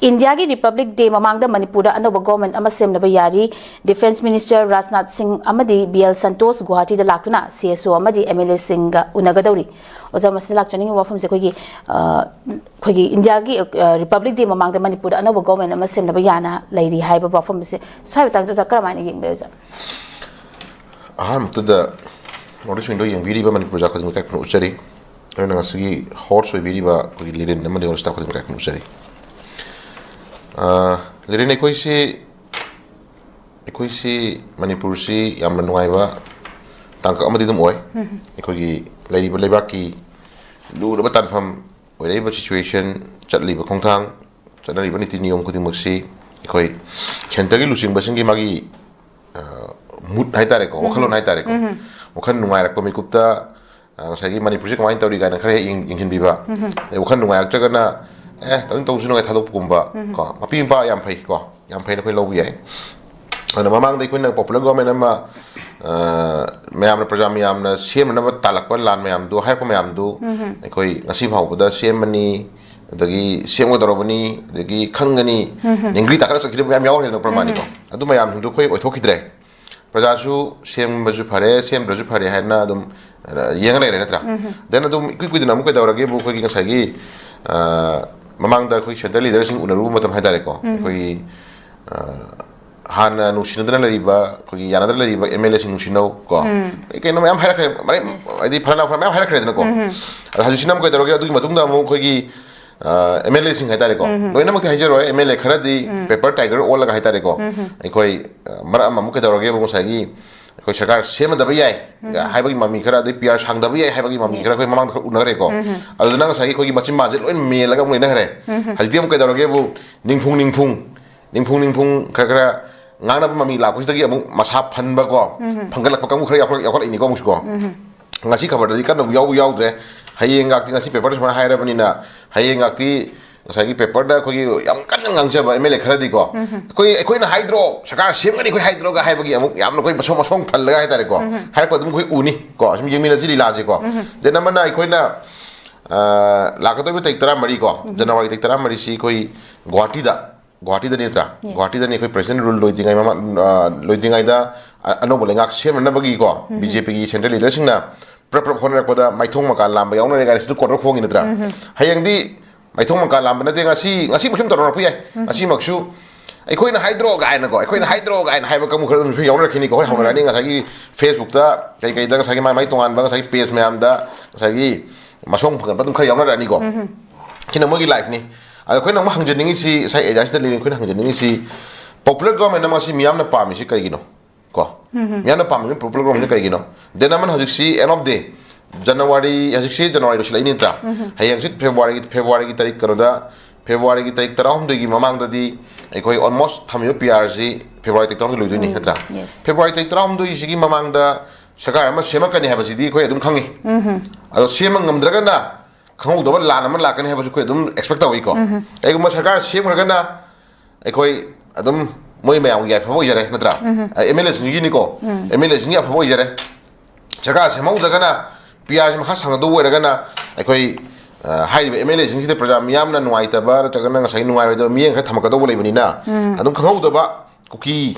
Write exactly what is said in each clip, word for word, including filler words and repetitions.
ꯏꯟꯗꯤꯌꯥꯒꯤ republic day ꯃꯃꯥꯡꯗ ꯃꯅꯤꯄꯨꯔꯗ ꯑꯅꯧꯕ ꯒꯣꯔꯃꯦꯟ ꯑꯃ ꯁꯦꯝꯅꯕ ꯌꯥꯔꯤ꯫ ꯗꯤꯐꯦꯟꯁ ꯃꯤꯅꯤꯁꯇꯔ ꯔꯥꯖꯅꯥꯊ ꯁꯤꯡ ꯑꯃꯗꯤ ꯕꯤ ꯑꯦꯜ ꯁꯟꯇꯣꯁ ꯒꯨꯋꯥꯍꯥꯇꯤꯗ ꯂꯥꯛꯇꯨꯅ ꯁꯤ ꯑꯦꯁ ꯑꯣ ꯑꯃꯗꯤ ꯑꯦꯝ ꯑꯦꯜ ꯑꯦꯁꯤꯡꯒ ꯎꯅꯒꯗꯧꯔꯤ꯫ ꯑꯣꯖꯥ, ꯃꯁꯤꯗ ꯂꯥꯛꯆꯅꯤꯡꯉꯤꯕ ꯋꯥꯐꯝꯁꯦ ꯑꯩꯈꯣꯏꯒꯤ, ꯑ, ꯑꯩꯈꯣꯏꯒꯤ ꯏꯟꯗꯤꯌꯥꯒꯤ, ꯑ, ꯔꯤꯄꯕ꯭ꯂꯤꯛ ꯗꯦ ꯃꯃꯥꯡꯗ ꯃꯅꯤꯄꯨꯔꯗ ꯑꯅꯧꯕ ꯒꯣꯔꯃꯦꯟ ꯑꯃ ꯁꯦꯝꯅꯕ ꯌꯥꯅ ꯂꯩꯔꯤ ꯍꯥꯏꯕ ꯋꯥꯐꯝ ꯑꯁꯦ, ꯁ꯭ꯋꯥꯏ ꯃꯇꯥꯡꯁꯦ ꯑꯣꯖꯥ ꯀꯔꯝꯍꯥꯏꯅ ꯌꯦꯡꯕꯤꯔꯤ, ꯑꯣꯖꯥ? ꯑꯍꯥꯟꯕꯗ ꯅꯣꯔꯠ ꯏꯁ ꯋꯤꯡꯗꯣ ꯌꯦꯡꯕꯤꯔꯤꯕ ꯃꯅꯤꯄꯨꯔ ꯄ꯭ꯔꯖꯥ ꯈꯨꯗꯤꯡꯃꯛ ꯏꯀꯥꯏ ꯈꯨꯝꯅꯅ ꯎꯠꯆꯔꯤ꯫ ꯑꯗꯨꯅ ꯉꯁꯤꯒꯤ ꯍꯣꯁ ꯑꯣꯏꯕꯤꯔꯤꯕ ꯑꯩꯈꯣꯏꯒꯤ ꯂꯤꯔꯦꯟ ꯑꯃꯗꯤ ꯑꯣꯜ ꯁ꯭ꯇꯥꯐ ꯈꯨꯗꯤꯡꯃꯛ ꯏꯀꯥꯏ ꯈꯨꯝꯅꯅ ꯎꯠꯆꯔꯤ꯫ ꯑ, ꯂꯤꯔꯦꯟ, ꯑꯩꯈꯣꯏꯁꯤ, ꯑꯩꯈꯣꯏꯁꯤ ꯃꯅꯤꯄꯨꯔꯁꯤ ꯌꯥꯝꯅ ꯅꯨꯡꯉꯥꯏꯕ ꯇꯥꯡꯀꯛ ꯑꯃꯗꯤ ꯑꯗꯨꯝ ꯑꯣꯏ꯫ ꯑꯩꯈꯣꯏꯒꯤ ꯂꯩꯔꯤꯕ ꯂꯩꯕꯥꯛꯀꯤ ꯂꯨꯔꯕ ꯇꯥꯟꯐꯝ ꯑꯣꯏꯔꯛꯏꯕ ꯁꯤꯆꯨꯋꯦꯁꯟ, ꯆꯠꯂꯤꯕ ꯈꯣꯡꯊꯥꯡ, ꯆꯠꯅꯔꯤꯕ ꯅꯤꯇꯤ ꯅꯤꯌꯣꯝ ꯈꯨꯗꯤꯡꯃꯛꯁꯤ ꯑꯩꯈꯣꯏ ꯁꯦꯟꯇꯔꯒꯤ ꯂꯨꯆꯤꯡꯕꯁꯤꯡꯒꯤ ꯃꯥꯒꯤ, ꯑ, ꯃꯨꯠ ꯍꯥꯏꯇꯥꯔꯦꯀꯣ, ꯋꯥꯈꯜꯂꯣꯟ ꯍꯥꯏꯇꯥꯔꯦꯀꯣ, ꯋꯥꯈꯜ ꯅꯨꯡꯉꯥꯏꯔꯛꯄ ꯃꯤꯀꯨꯞꯇ, ꯑ, ꯉꯁꯥꯏꯒꯤ ꯃꯅꯤꯄꯨꯔꯁꯤ ꯀꯃꯥꯏꯅ ꯇꯧꯔꯤ ꯀꯥꯏꯅ ꯈꯔ ꯍꯦꯛ ꯌꯦꯡ-, ꯌꯦꯡꯁꯤꯟꯕꯤꯕ꯫ ꯑꯗꯩ ꯋꯥꯈꯜ ꯅꯨꯡꯉꯥꯏꯔꯛꯇ꯭ꯔꯒꯅ, "ꯑꯦ, ꯇꯧꯅꯤꯡ ꯇꯧꯁꯅꯨ" ꯀꯥꯏꯅ ꯊꯥꯗꯣꯛꯄꯒꯨꯝꯕ꯫ ꯀꯣ, ꯃꯄꯤ ꯃꯄꯥ ꯌꯥꯝ ꯐꯩ ꯀꯣ꯫ ꯌꯥꯝ ꯐꯩꯅ ꯑꯩꯈꯣꯏ ꯂꯧꯕ ꯌꯥꯏ꯫ ꯑꯗꯨꯅ ꯃꯃꯥꯡꯗ ꯑꯩꯈꯣꯏꯅ ꯄꯣꯄꯨꯂꯔ ꯒꯣꯔꯃꯦꯟ ꯑꯃ, ꯑ, ꯃꯌꯥꯝꯅ, ꯄ꯭ꯔꯖꯥ ꯃꯌꯥꯝꯅ ꯁꯦꯝꯅꯅꯕ ꯇꯥꯜꯂꯛꯄ ꯂꯥꯟ ꯃꯌꯥꯝꯗꯣ, ꯍꯥꯏꯔꯛꯄ ꯃꯌꯥꯝꯗꯣ ꯑꯩꯈꯣꯏ ꯉꯁꯤ ꯐꯥꯎꯕꯗ ꯁꯦꯝꯃꯅꯤ, ꯑꯗꯒꯤ ꯁꯦꯝꯒꯗꯧꯔꯕꯅꯤ, ꯑꯗꯒꯤ ꯈꯪꯒꯅꯤ, ꯅꯤꯡꯒ꯭ꯔꯤ ꯇꯥꯈꯠꯂ ꯆꯠꯈꯤꯗꯕ ꯃꯌꯥꯝ ꯌꯥꯎꯈ꯭ꯔꯦꯗꯅ ꯄ꯭ꯔꯃꯥꯅꯤꯀꯣ꯫ ꯑꯗꯨ ꯃꯌꯥꯝꯁꯤꯡꯗꯣ ꯑꯩꯈꯣꯏ ꯑꯣꯏꯊꯣꯛꯈꯤꯗ꯭ꯔꯦ꯫ ꯄ꯭ꯔꯖꯥꯁꯨ ꯁꯦꯝꯕꯁꯨ ꯐꯔꯦ, ꯁꯦꯝꯗ꯭ꯔꯁꯨ ꯐꯔꯦ ꯍꯥꯏꯅ ꯑꯗꯨꯝ, ꯑ, ꯌꯦꯡꯉ ꯂꯩꯔꯦ ꯅꯠꯇ꯭ꯔꯥ? Then ꯑꯗꯨꯝ ꯏꯀꯨꯏ ꯀꯨꯏꯗꯅ ꯑꯃꯨꯛ ꯀꯩꯗꯧꯔꯒꯦꯕꯨ, ꯑꯩꯈꯣꯏꯒꯤ ꯉꯁꯥꯏꯒꯤ, ꯑ, ꯃꯃꯥꯡꯗ ꯑꯩꯈꯣꯏ ꯁꯦꯟꯇꯔ ꯂꯤꯗꯔꯁꯤꯡ ꯎꯅꯔꯨꯕ ꯃꯇꯝ ꯍꯥꯏꯇꯥꯔꯦꯀꯣ, ꯑꯩꯈꯣꯏꯒꯤ, ꯑ, ꯍꯥꯟꯅ ꯅꯨꯡꯁꯤꯅꯗꯅ ꯂꯩꯔꯤꯕ, ꯑꯩꯈꯣꯏꯒꯤ ꯌꯥꯅꯗꯅ ꯂꯩꯔꯤꯕ ꯑꯦꯝ ꯑꯦꯜ ꯑꯦꯁꯤꯡ ꯅꯨꯡꯁꯤꯅꯧ ꯀꯣ, ꯀꯩ ꯀꯩꯅꯣ ꯃꯌꯥꯝ ꯍꯥꯏꯔꯛꯈ꯭ꯔꯦ, ꯃꯔꯩ-, ꯍꯥꯏꯗꯤ ꯐꯅ ꯐꯅ ꯃꯌꯥꯝ ꯍꯥꯏꯔꯛꯈ꯭ꯔꯦꯗꯅꯀꯣ꯫ ꯑꯗ ꯍꯧꯖꯤꯛꯁꯤꯅ ꯑꯃꯨꯛ ꯀꯩꯗꯧꯔꯒꯦ, ꯑꯗꯨꯒꯤ ꯃꯇꯨꯡꯗ ꯑꯃꯨꯛ ꯑꯩꯈꯣꯏꯒꯤ, ꯑ, ꯑꯦꯝ ꯑꯦꯜ ꯑꯦꯁꯤꯡ ꯍꯥꯏꯇꯥꯔꯦꯀꯣ, ꯂꯣꯏꯅꯃꯛꯇꯤ ꯍꯥꯏꯖꯔꯣꯏ, ꯑꯦꯝ ꯑꯦꯜ ꯑꯦ ꯈꯔꯗꯤ ꯄꯦꯄꯔ ꯇꯥꯏꯒꯔ ꯑꯣꯜꯂꯒ ꯍꯥꯏꯇꯥꯔꯦꯀꯣ, ꯑꯩꯈꯣꯏ, ꯑ, ꯃꯔꯛ ꯑꯃ ꯑꯃꯨꯛ ꯀꯩꯗꯧꯔꯒꯦꯕꯨ, ꯉꯁꯥꯏꯒꯤ ꯑꯩꯈꯣꯏ ꯁꯔꯀꯥꯔ ꯁꯦꯝꯃꯗꯕ ꯌꯥꯏ ꯍꯥꯏꯕꯒꯤ ꯃꯃꯤ ꯈꯔ, ꯑꯗꯩ ꯄꯤ ꯑꯥꯔ ꯁꯥꯡꯗꯕ ꯌꯥꯏ ꯍꯥꯏꯕꯒꯤ ꯃꯃꯤ ꯈꯔ ꯑꯩꯈꯣꯏ ꯃꯃꯥꯡꯗ ꯈꯔ ꯎꯅꯈ꯭ꯔꯦꯀꯣ꯫ ꯑꯗꯨꯗ ꯉꯁꯥꯏꯒꯤ ꯑꯩꯈꯣꯏꯒꯤ ꯃꯆꯤꯟ ꯃꯥꯟꯁꯦ ꯂꯣꯏ ꯃꯦꯜꯂꯒ ꯑꯃꯨꯛ ꯂꯩꯅꯈ꯭ꯔꯦ꯫ ꯍꯧꯖꯤꯛꯇꯤ ꯑꯃꯨꯛ ꯀꯩꯗꯧꯔꯒꯦꯕꯨ, ꯅꯤꯡꯐꯨꯡ ꯅꯤꯡꯐꯨꯡ, ꯅꯤꯡꯐꯨꯡ ꯅꯤꯡꯐꯨꯡ ꯈꯔ ꯈꯔ ꯉꯥꯡꯅꯕ ꯃꯃꯤ ꯂꯥꯛꯄꯁꯤꯗꯒꯤ ꯑꯃꯨꯛ ꯃꯁꯥ ꯐꯟꯕꯀꯣ, ꯐꯪꯒꯠꯂꯛꯄ ꯀꯥꯡꯕꯨ ꯈꯔ ꯌꯥꯎꯈꯠꯂꯛ-, ꯌꯥꯎꯈꯠꯂꯛꯏꯅꯤꯀꯣ ꯑꯃꯨꯛꯁꯨꯀꯣ꯫ ꯉꯁꯤ ꯈꯕꯔꯗꯗꯤ ꯀꯟꯅ ꯑꯃꯨꯛ ꯌꯥꯎꯕ ꯌꯥꯎꯗ꯭ꯔꯦ꯫ ꯍꯌꯦꯡ ꯉꯥꯛꯇꯤ, ꯉꯁꯤ ꯄꯦꯄꯔꯗ ꯁꯨꯃꯥꯏꯅ ꯍꯥꯏꯔꯕꯅꯤꯅ, ꯍꯌꯦꯡ ꯉꯥꯛꯇꯤ ꯉꯁꯥꯏꯒꯤ ꯄꯦꯄꯔꯗ ꯑꯩꯈꯣꯏꯒꯤ ꯌꯥꯝ ꯀꯟꯅ ꯉꯥꯡꯖꯕ ꯑꯦꯝ ꯑꯦꯜ ꯑꯦ ꯈꯔꯗꯤꯀꯣ, "ꯑꯩꯈꯣꯏ, ꯑꯩꯈꯣꯏꯅ ꯍꯥꯏꯗ꯭ꯔꯣ, ꯁꯔꯀꯥꯔ ꯁꯦꯝꯒꯅꯤ ꯑꯩꯈꯣꯏ ꯍꯥꯏꯗ꯭ꯔꯣꯒ" ꯍꯥꯏꯕꯒꯤ ꯑꯃꯨꯛ ꯌꯥꯝꯅ ꯑꯩꯈꯣꯏ ꯃꯁꯣꯡ ꯃꯁꯣꯡ ꯐꯜꯂꯒ ꯍꯥꯏꯇꯥꯔꯦꯀꯣ, ꯍꯥꯏꯔꯛꯄ ꯑꯗꯨꯝ ꯑꯩꯈꯣꯏ ꯎꯅꯤ ꯀꯣ꯫ ꯑꯁꯨꯝ ꯌꯦꯡꯃꯤꯟꯅꯁꯤ ꯂꯤꯂꯥꯁꯦꯀꯣ꯫ Then ꯑꯃꯅ ꯑꯩꯈꯣꯏꯅ ꯑ, ꯂꯥꯛꯀꯗꯧꯔꯤꯕ ꯇꯥꯔꯤꯛ ꯇꯔꯥꯃꯔꯤ ꯀꯣ, ꯖꯅꯋꯥꯔꯤ ꯇꯥꯔꯤꯛ ꯇꯔꯥꯃꯔꯤꯁꯤ ꯑꯩꯈꯣꯏ ꯒꯨꯍꯥꯇꯤꯗ, ꯒꯨꯍꯥꯇꯤꯗꯅꯤ ꯅꯠꯇ꯭ꯔꯥ? Yes. ꯒꯨꯍꯥꯇꯤꯗꯅꯤ ꯑꯩꯈꯣꯏ ꯄ꯭ꯔꯦꯁꯤꯗꯦꯟ ꯔꯨꯜ ꯂꯣꯏꯗ꯭ꯔꯤꯉꯩ ꯃꯃꯥꯡ, ꯑ, ꯂꯣꯏꯗ꯭ꯔꯤꯉꯩꯗ ꯑ-, ꯑꯅꯧꯕ ꯂꯩꯉꯥꯛ ꯁꯦꯝꯅꯅꯕꯒꯤꯀꯣ, ꯕꯤ ꯖꯦ ꯄꯤꯒꯤ ꯁꯦꯟꯇ꯭ꯔꯦꯜ ꯂꯤꯗꯔꯁꯤꯡꯅ ꯄ꯭ꯔꯞ ꯄ꯭ꯔꯞ ꯍꯣꯠꯅꯔꯛꯄꯗ ꯃꯥꯏꯊꯣꯡ ꯃꯀꯥ ꯂꯥꯝꯕ ꯌꯥꯎꯅꯔꯦ ꯀꯥꯏꯅ ꯁꯤꯗ ꯀꯣꯠ ꯈꯣꯡꯉꯤ ꯅꯠꯇ꯭ꯔꯥ? ꯍꯌꯦꯡꯗꯤ ꯃꯥꯏꯊꯣꯡ ꯃꯀꯥ ꯂꯥꯝꯕ ꯅꯠꯇꯦ, ꯉꯁꯤ, ꯉꯁꯤꯃꯛꯁꯨ ꯑꯗꯨꯝ ꯇꯧꯔꯛꯄ ꯌꯥꯏ꯫ ꯉꯁꯤꯃꯛꯁꯨ ꯑꯩꯈꯣꯏꯅ ꯍꯥꯏꯗ꯭ꯔꯣ ꯀꯥꯏꯅꯀꯣ, ꯑꯩꯈꯣꯏꯅ ꯍꯥꯏꯗ꯭ꯔꯣ ꯀꯥꯏꯅ ꯍꯥꯏꯕ ꯀꯥꯡꯕꯨ ꯈꯔ ꯑꯗꯨꯝꯁꯨ ꯌꯥꯎꯅꯔꯛꯈꯤꯅꯤꯀꯣ꯫ ꯍꯣꯏ, ꯍꯧꯅꯔꯅꯤ꯫ ꯉꯁꯥꯏꯒꯤ ꯐꯦꯁꯕꯨꯛꯇ ꯀꯩ ꯀꯩꯗ ꯉꯁꯥꯏꯒꯤ ꯃꯥꯏ ꯃꯥꯏ ꯇꯣꯉꯥꯟꯕ ꯉꯁꯥꯏꯒꯤ ꯄꯦꯖ ꯃꯌꯥꯝꯗ ꯉꯁꯥꯏꯒꯤ ꯃꯁꯣꯡ ꯐꯒꯠꯄ ꯑꯗꯨꯝ ꯈꯔ ꯌꯥꯎꯅꯔꯛꯑꯅꯤꯀꯣ꯫ ꯁꯤꯅ ꯃꯣꯏꯒꯤ ꯂꯥꯏꯐꯅꯤ꯫ ꯑꯗꯣ ꯑꯩꯈꯣꯏꯅ ꯑꯃꯨꯛ ꯍꯪꯖꯅꯤꯡꯉꯤꯁꯤ, ꯉꯁꯥꯏ ꯑꯦꯔꯤꯌꯥꯁꯤꯗ ꯂꯩꯔꯤ ꯑꯩꯈꯣꯏꯅ ꯍꯪꯖꯅꯤꯡꯉꯤꯁꯤ, ꯄꯣꯄꯨꯂꯔ ꯒꯣꯚꯔꯟꯃꯦꯟ ꯑꯃ ꯉꯁꯤ ꯃꯤꯌꯥꯝꯅ ꯄꯥꯝꯃꯤꯁꯤ ꯀꯔꯤꯒꯤꯅꯣ? ꯀꯣ? ꯃꯤꯌꯥꯝꯅ ꯄꯥꯝꯃꯤꯕ ꯄꯣꯄꯨꯂꯔ ꯒꯣꯚꯔꯟꯃꯦꯟꯁꯤ ꯀꯩꯒꯤꯅꯣ? ꯗꯦꯠ ꯑꯃꯅ ꯍꯧꯖꯤꯛꯁꯤ end of day, ꯖꯅꯋꯥꯔꯤ, ꯍꯧꯖꯤꯛꯁꯤ ꯖꯅꯋꯥꯔꯤ ꯂꯣꯏꯁꯤꯜꯂꯛꯏ ꯅꯠꯇ꯭ꯔꯥ? ꯍꯌꯦꯡ ꯍꯧꯖꯤꯛ ꯐꯦꯕ꯭ꯔꯨꯋꯥꯔꯤꯒꯤ, ꯐꯦꯕ꯭ꯔꯨꯋꯥꯔꯤꯒꯤ ꯇꯥꯔꯤꯛ ꯀꯩꯅꯣꯗ, ꯐꯦꯕ꯭ꯔꯨꯋꯥꯔꯤꯒꯤ ꯇꯥꯔꯤꯛ ꯇꯔꯥꯍꯨꯝꯗꯣꯏꯒꯤ ꯃꯃꯥꯡꯗꯗꯤ ꯑꯩꯈꯣꯏ almost ꯊꯝꯃꯤꯕ ꯄꯤ ꯑꯥꯔꯁꯤ ꯐꯦꯕ꯭ꯔꯨꯋꯥꯔꯤ ꯇꯥꯔꯤꯛ ꯇꯔꯥꯍꯨꯝꯗꯣꯏ ꯂꯣꯏꯗꯣꯏꯅꯤ ꯅꯠꯇ꯭ꯔꯥ? Yes. ꯐꯦꯕ꯭ꯔꯨꯋꯥꯔꯤ ꯇꯥꯔꯤꯛ ꯇꯔꯥꯍꯨꯝꯗꯣꯏꯁꯤꯒꯤ ꯃꯃꯥꯡꯗ ꯁꯔꯀꯥꯔ ꯑꯃ ꯁꯦꯝꯃꯛꯀꯅꯤ ꯍꯥꯏꯕꯁꯤꯗꯤ ꯑꯩꯈꯣꯏ ꯑꯗꯨꯝ ꯈꯪꯉꯤ꯫ ꯑꯗꯣ ꯁꯦꯝꯕ ꯉꯝꯗ꯭ꯔꯒꯅ ꯈꯪꯍꯧꯗꯕ ꯂꯥꯟ ꯑꯃ ꯂꯥꯛꯀꯅꯤ ꯍꯥꯏꯕꯁꯨ ꯑꯩꯈꯣꯏ ꯑꯗꯨꯝ expect ꯇꯧꯏꯀꯣ꯫ ꯀꯩꯒꯨꯝꯕ ꯁꯔꯀꯥꯔ ꯁꯦꯝꯈ꯭ꯔꯒꯅ ꯑꯩꯈꯣꯏ ꯑꯗꯨꯝ ꯃꯣꯏ ꯃꯌꯥꯝꯒꯤ ꯌꯥꯏꯐꯕ ꯑꯣꯏꯖꯔꯦ ꯅꯠꯇ꯭ꯔꯥ? ꯑꯦꯝ ꯑꯦꯜ ꯑꯦꯁꯤꯡꯒꯤꯅꯤꯀꯣ, ꯑꯦꯝ ꯑꯦꯜ ꯑꯦꯁꯤꯡꯒꯤ ꯑꯐꯕ ꯑꯣꯏꯖꯔꯦ꯫ ꯁꯔꯀꯥꯔ ꯁꯦꯝꯍꯧꯗ꯭ꯔꯒꯅ, ꯄꯤ ꯑꯥꯔꯁꯤ ꯃꯈꯥ ꯁꯥꯡꯒꯗꯧꯕ ꯑꯣꯏꯔꯒꯅ, ꯑꯩꯈꯣꯏ, ꯑ, ꯍꯥꯏꯔꯤꯕ ꯑꯦꯝ ꯑꯦꯜ ꯑꯦꯁꯤꯡꯁꯤꯗ ꯄ꯭ꯔꯖꯥ ꯃꯤꯌꯥꯝꯅ ꯅꯨꯡꯉꯥꯏꯇꯕ ꯅꯠꯇ꯭ꯔꯒꯅ ꯉꯁꯥꯏꯒꯤ ꯅꯨꯡꯉꯥꯏꯔꯣꯏꯗꯕ ꯃꯤꯠꯌꯦꯡ ꯈꯔ ꯊꯝꯃꯛꯀꯗꯧꯕ ꯂꯩꯕꯅꯤꯅ, ꯑꯗꯨꯝ ꯈꯪꯍꯧꯗꯕ ꯀꯨꯀꯤ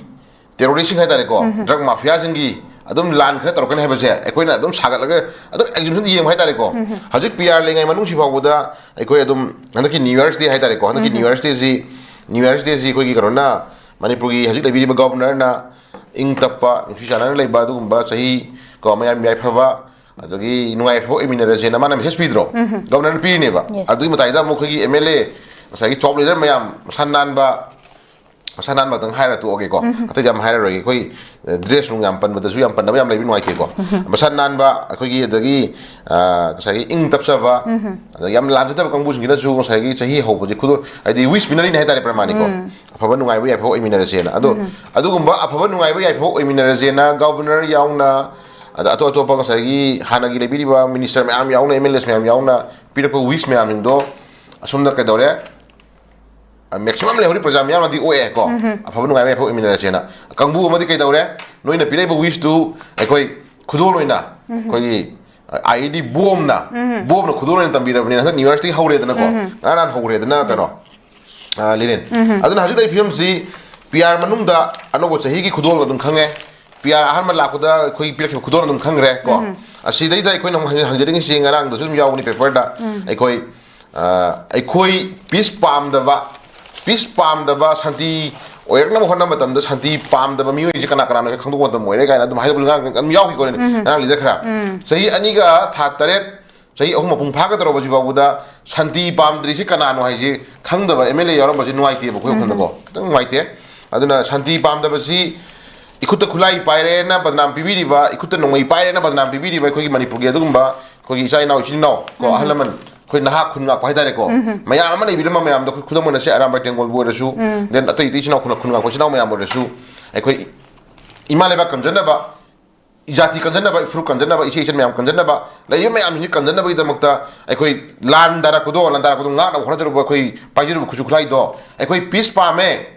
ꯇꯦꯔꯣꯔꯤꯁꯁꯤꯡ ꯍꯥꯏꯇꯥꯔꯦꯀꯣ, ꯗ꯭ꯔꯒ ꯃꯥꯐꯤꯌꯥꯁꯤꯡꯒꯤ ꯑꯗꯨꯝ ꯂꯥꯟ ꯈꯔ ꯇꯧꯔꯛꯀꯅꯤ ꯍꯥꯏꯕꯁꯦ ꯑꯩꯈꯣꯏꯅ ꯑꯗꯨꯝ ꯁꯥꯒꯠꯂꯒ ꯑꯗꯨꯝ ꯑꯦꯛꯖꯤꯕꯤꯁꯟ ꯌꯦꯡꯕ ꯍꯥꯏꯇꯥꯔꯦꯀꯣ꯫ ꯍꯧꯖꯤꯛ ꯄꯤ ꯑꯥꯔ ꯂꯩꯉꯩ ꯃꯅꯨꯡꯁꯤ ꯐꯥꯎꯕꯗ ꯑꯩꯈꯣꯏ ꯑꯗꯨꯝ ꯍꯟꯗꯛꯀꯤ ꯅ꯭ꯌꯨ ꯌꯔꯁ ꯗꯦ ꯍꯥꯏꯇꯥꯔꯦꯀꯣ, ꯍꯟꯗꯛꯀꯤ ꯅ꯭ꯌꯨ ꯌꯔꯁ ꯗꯦꯁꯤ, ꯅ꯭ꯌꯨ ꯌꯔꯁ ꯗꯦꯁꯤ ꯑꯩꯈꯣꯏꯒꯤ ꯀꯩꯅꯣꯅ, ꯃꯅꯤꯄꯨꯔꯒꯤ ꯍꯧꯖꯤꯛ ꯂꯩꯕꯤꯔꯤꯕ ꯒꯣꯕꯔꯅꯔꯅ ꯏꯪ ꯇꯞꯄ, ꯅꯨꯡꯁꯤ ꯆꯥꯟꯅꯅ ꯂꯩꯕ ꯑꯗꯨꯒꯨꯝꯕ ꯆꯍꯤ ꯀꯣ, ꯃꯌꯥꯝ ꯌꯥꯏꯐꯕ, ꯑꯗꯒꯤ ꯅꯨꯡꯉꯥꯏꯐꯕ ꯑꯣꯏꯃꯤꯟꯅꯔꯁꯦꯅ ꯃꯥꯅ ꯃꯦꯁꯦꯖ ꯄꯤꯗ꯭ꯔꯣ? ꯒꯣꯕꯔꯅꯔꯅ ꯄꯤꯔꯤꯅꯦꯕ꯫ Yes. ꯑꯗꯨꯒꯤ ꯃꯇꯥꯏꯗ ꯑꯃꯨꯛ ꯑꯩꯈꯣꯏꯒꯤ ꯑꯦꯝ ꯑꯦꯜ ꯑꯦ, ꯉꯁꯥꯏꯒꯤ ꯆꯣꯞ ꯂꯤꯗꯔ ꯃꯌꯥꯝ, ꯃꯁꯥ ꯅꯥꯟꯕ, ꯃꯁꯥ ꯅꯥꯟꯕ ꯈꯛꯇꯪ ꯍꯥꯏꯔ ꯇꯣꯛꯑꯒꯦꯀꯣ꯫ ꯑꯇꯩꯗꯤ ꯌꯥꯝ ꯍꯥꯏꯔꯔꯣꯏꯒꯦ꯫ ꯑꯩꯈꯣꯏ, ꯑ, ꯗ꯭ꯔꯦꯁ ꯅꯨꯡ ꯌꯥꯝ ꯄꯟꯕꯗꯁꯨ ꯌꯥꯝ ꯄꯟꯅꯕ ꯌꯥꯝ ꯂꯩꯕ ꯅꯨꯡꯉꯥꯏꯇꯦꯀꯣ꯫ ꯃꯁꯥ ꯅꯥꯟꯕ, ꯑꯩꯈꯣꯏꯒꯤ, ꯑꯗꯒꯤ, ꯑ, ꯉꯁꯥꯏꯒꯤ ꯏꯪ ꯇꯞꯆꯕ, ꯑꯗꯒꯤ ꯌꯥꯝ ꯂꯥꯟꯖꯗꯕ ꯀꯥꯡꯕꯨꯁꯤꯡꯁꯤꯅꯁꯨ ꯉꯁꯥꯏꯒꯤ ꯆꯍꯤ ꯍꯧꯕꯁꯦ ꯈꯨꯗꯣ-, ꯍꯥꯏꯗꯤ ꯋꯤꯁ ꯄꯤꯅꯔꯤꯅꯦ ꯍꯥꯏꯇꯥꯔꯦ ꯄ꯭ꯔꯃꯥꯅꯤꯀꯣ꯫ ꯑꯐꯕ ꯅꯨꯡꯉꯥꯏꯕ ꯌꯥꯏꯐꯕ ꯑꯣꯏꯃꯤꯟꯅꯔꯁꯦꯅ꯫ ꯑꯗꯣ ꯑꯗꯨꯒꯨꯝꯕ ꯑꯐꯕ ꯅꯨꯡꯉꯥꯏꯕ ꯌꯥꯏꯐꯕ ꯑꯣꯏꯃꯤꯟꯅꯔꯁꯦꯅ ꯒꯣꯕꯔꯅꯔ ꯌꯥꯎꯅ, ꯑꯗ ꯑꯇꯣꯞ ꯑꯇꯣꯞꯄ ꯉꯁꯥꯏꯒꯤ ꯍꯥꯟꯅꯒꯤ ꯂꯩꯕꯤꯔꯤꯕ ꯃꯤꯅꯤꯁꯇꯔ ꯃꯌꯥꯝ ꯌꯥꯎꯅ, ꯑꯦꯝ ꯑꯦꯜ ꯑꯦꯁ ꯃꯌꯥꯝ ꯌꯥꯎꯅ ꯄꯤꯔꯛꯄ ꯋꯤꯁ ꯃꯌꯥꯝꯁꯤꯡꯗꯣ ꯑꯁꯣꯝꯗ ꯀꯩꯗꯧꯔꯦ? ꯃꯦꯛꯁꯤꯃꯝ ꯂꯩꯍꯧꯔꯤ ꯄ꯭ꯔꯖꯥ ꯃꯤꯌꯥꯝꯅꯗꯤ ꯑꯣꯛꯑꯦ ꯀꯣ꯫ ꯑꯐꯕ ꯅꯨꯡꯉꯥꯏꯕ ꯌꯥꯏꯐꯕ ꯑꯣꯏꯃꯤꯟꯅꯔꯁꯦꯅ꯫ ꯀꯥꯡꯕꯨ ꯑꯃꯗꯤ ꯀꯩꯗꯧꯔꯦ? ꯅꯣꯏꯅ ꯄꯤꯔꯛꯏꯕ ꯋꯤꯁꯇꯨ ꯑꯩꯈꯣꯏ ꯈꯨꯗꯣꯜ ꯑꯣꯏꯅ ꯑꯩꯈꯣꯏꯒꯤ ꯑꯥꯏ ꯏ ꯗꯤ ꯕꯣꯝꯅ ꯕꯣꯝꯅ ꯈꯨꯗꯣꯜ ꯑꯣꯏꯅ ꯇꯝꯕꯤꯔꯕꯅꯤꯅ ꯍꯟꯗꯛ ꯅ꯭ꯌꯨ ꯌꯔꯁꯇꯒꯤ ꯍꯧꯔꯦꯗꯅꯀꯣ꯫ ꯉꯔꯥꯡ ꯅꯍꯥꯟ ꯍꯧꯔꯦꯗꯅ ꯀꯩꯅꯣ, ꯑ, ꯂꯤꯔꯦꯟ꯫ ꯑꯗꯨꯅ ꯍꯧꯖꯤꯛ ꯂꯩꯔꯤꯕ ꯐꯤꯕꯝꯁꯤ ꯄꯤ ꯑꯥꯔ ꯃꯅꯨꯡꯗ ꯑꯅꯧꯕ ꯆꯍꯤꯒꯤ ꯈꯨꯗꯣꯜ ꯑꯗꯨꯝ ꯈꯪꯉꯦ꯫ ꯄꯤ ꯑꯥꯔ ꯑꯍꯥꯟꯕ ꯂꯥꯛꯄꯗ ꯑꯩꯈꯣꯏ ꯄꯤꯔꯛꯈꯤꯕ ꯈꯨꯗꯣꯜ ꯑꯗꯨꯝ ꯈꯪꯈ꯭ꯔꯦ ꯀꯣ꯫ ꯑꯁꯤꯗꯩꯗ ꯑꯩꯈꯣꯏꯅ ꯑꯃꯨꯛ ꯍꯪꯖ-, ꯍꯪꯖꯅꯤꯡꯉꯤꯁꯤ ꯉꯔꯥꯡꯗꯁꯨ ꯑꯗꯨꯝ ꯌꯥꯎꯕꯅꯤ ꯄꯦꯄꯔꯗ꯫ ꯑꯩꯈꯣꯏ, ꯑ, ꯑꯩꯈꯣꯏ ꯄꯤꯁ ꯄꯥꯝꯗꯕ, ꯄꯤꯁ ꯄꯥꯝꯗꯕ, ꯁꯥꯟꯇꯤ ꯑꯣꯏꯔꯛꯅꯕ ꯍꯣꯠꯅꯕ ꯃꯇꯝꯗ ꯁꯥꯟꯇꯤ ꯄꯥꯝꯗꯕ ꯃꯤꯑꯣꯏꯁꯦ ꯀꯅꯥ ꯀꯅꯥꯅꯣ ꯈꯪꯗꯣꯛꯄ ꯃꯇꯝ ꯑꯣꯏꯔꯦ ꯀꯥꯏꯅ ꯑꯗꯨꯝ ꯍꯥꯏꯗꯣꯛꯄꯁꯨ ꯉꯔꯥꯡ ꯑꯗꯨꯝ ꯌꯥꯎꯈꯤꯀꯣ꯫ ꯉꯔꯥꯡ ꯂꯤꯗ ꯈꯔ ꯆꯍꯤ ꯑꯅꯤꯒ ꯊꯥ ꯇꯔꯦꯠ, ꯆꯍꯤ ꯑꯍꯨꯝ ꯃꯄꯨꯡ ꯐꯥꯒꯗꯧꯔꯕꯁꯤ ꯐꯥꯎꯕꯗ ꯁꯥꯟꯇꯤ ꯄꯥꯝꯗ꯭ꯔꯤꯁꯤ ꯀꯅꯥꯅꯣ ꯍꯥꯏꯁꯤ ꯈꯪꯗꯕ ꯑꯦꯝ ꯑꯦꯜ ꯑꯦ ꯌꯥꯎꯔꯝꯕꯁꯤ ꯅꯨꯡꯉꯥꯏꯇꯦꯕ ꯑꯩꯈꯣꯏ ꯋꯥꯈꯜꯗꯀꯣ꯫ ꯈꯤꯇꯪ ꯅꯨꯡꯉꯥꯏꯇꯦ꯫ ꯑꯗꯨꯅ ꯁꯥꯟꯇꯤ ꯄꯥꯝꯗꯕꯁꯤ ꯏꯈꯨꯠꯇ ꯈꯨꯠꯂꯥꯏ ꯄꯥꯏꯔꯦꯅ ꯕꯗꯅꯥꯝ ꯄꯤꯕꯤꯔꯤꯕ, ꯏꯈꯨꯠꯇ ꯅꯣꯡꯃꯩ ꯄꯥꯏꯔꯦꯅ ꯕꯗꯅꯥꯝ ꯄꯤꯕꯤꯔꯤꯕ ꯑꯩꯈꯣꯏꯒꯤ ꯃꯅꯤꯄꯨꯔꯒꯤ ꯑꯗꯨꯒꯨꯝꯕ ꯑꯩꯈꯣꯏꯒꯤ ꯏꯆꯥ ꯏꯅꯥꯎ, ꯏꯆꯤꯟ ꯏꯅꯥꯎ ꯀꯣ, ꯑꯍꯜ ꯂꯃꯟ, ꯑꯩꯈꯣꯏ ꯅꯍꯥ ꯈꯨꯟ ꯉꯥꯛꯄ ꯍꯥꯏꯇꯥꯔꯦꯀꯣ, ꯃꯌꯥꯝ ꯑꯃ ꯂꯩꯕꯤꯔꯝꯕ ꯃꯌꯥꯝꯗꯣ ꯑꯩꯈꯣꯏ ꯈꯨꯗꯝ ꯑꯣꯏꯅ ꯁꯤ ꯑꯔꯥꯝꯕꯥꯏ ꯇꯦꯡꯒꯣꯜꯕꯨ ꯑꯣꯏꯔꯁꯨ, then ꯑꯇꯩ ꯑꯇꯩ ꯏꯆꯤꯟ ꯏꯅꯥꯎ ꯈꯨꯟ, ꯈꯨꯟ ꯉꯥꯛꯄ ꯏꯆꯤꯟ ꯏꯅꯥꯎ ꯃꯌꯥꯝ ꯑꯣꯏꯔꯁꯨ, ꯑꯩꯈꯣꯏ ꯏꯃꯥ ꯂꯩꯕꯥꯛ ꯀꯟꯖꯅꯕ, ꯖꯥꯇꯤ ꯀꯟꯖꯅꯕ, ꯏꯐꯨꯔꯨꯞ ꯀꯟꯖꯅꯕ, ꯏꯆꯦ ꯏꯆꯟ ꯃꯌꯥꯝ ꯀꯟꯖꯅꯕ, ꯂꯩꯔꯤꯕ ꯃꯌꯥꯝꯁꯤꯡꯁꯤ ꯀꯟꯖꯅꯕꯒꯤꯗꯃꯛꯇ ꯑꯩꯈꯣꯏ ꯂꯥꯟꯗꯥꯔꯛꯄꯗꯣ, ꯂꯥꯟꯗꯥꯔꯛꯄꯗꯣ ꯉꯥꯛꯅꯕ ꯍꯣꯠꯅꯖꯔꯨꯕ ꯑꯩꯈꯣꯏ ꯄꯥꯏꯖꯔꯨꯕ ꯈꯨꯠꯁꯨ ꯈꯨꯠꯂꯥꯏꯗꯣ, ꯑꯩꯈꯣꯏ ꯄꯤꯁ ꯄꯥꯝꯃꯦ,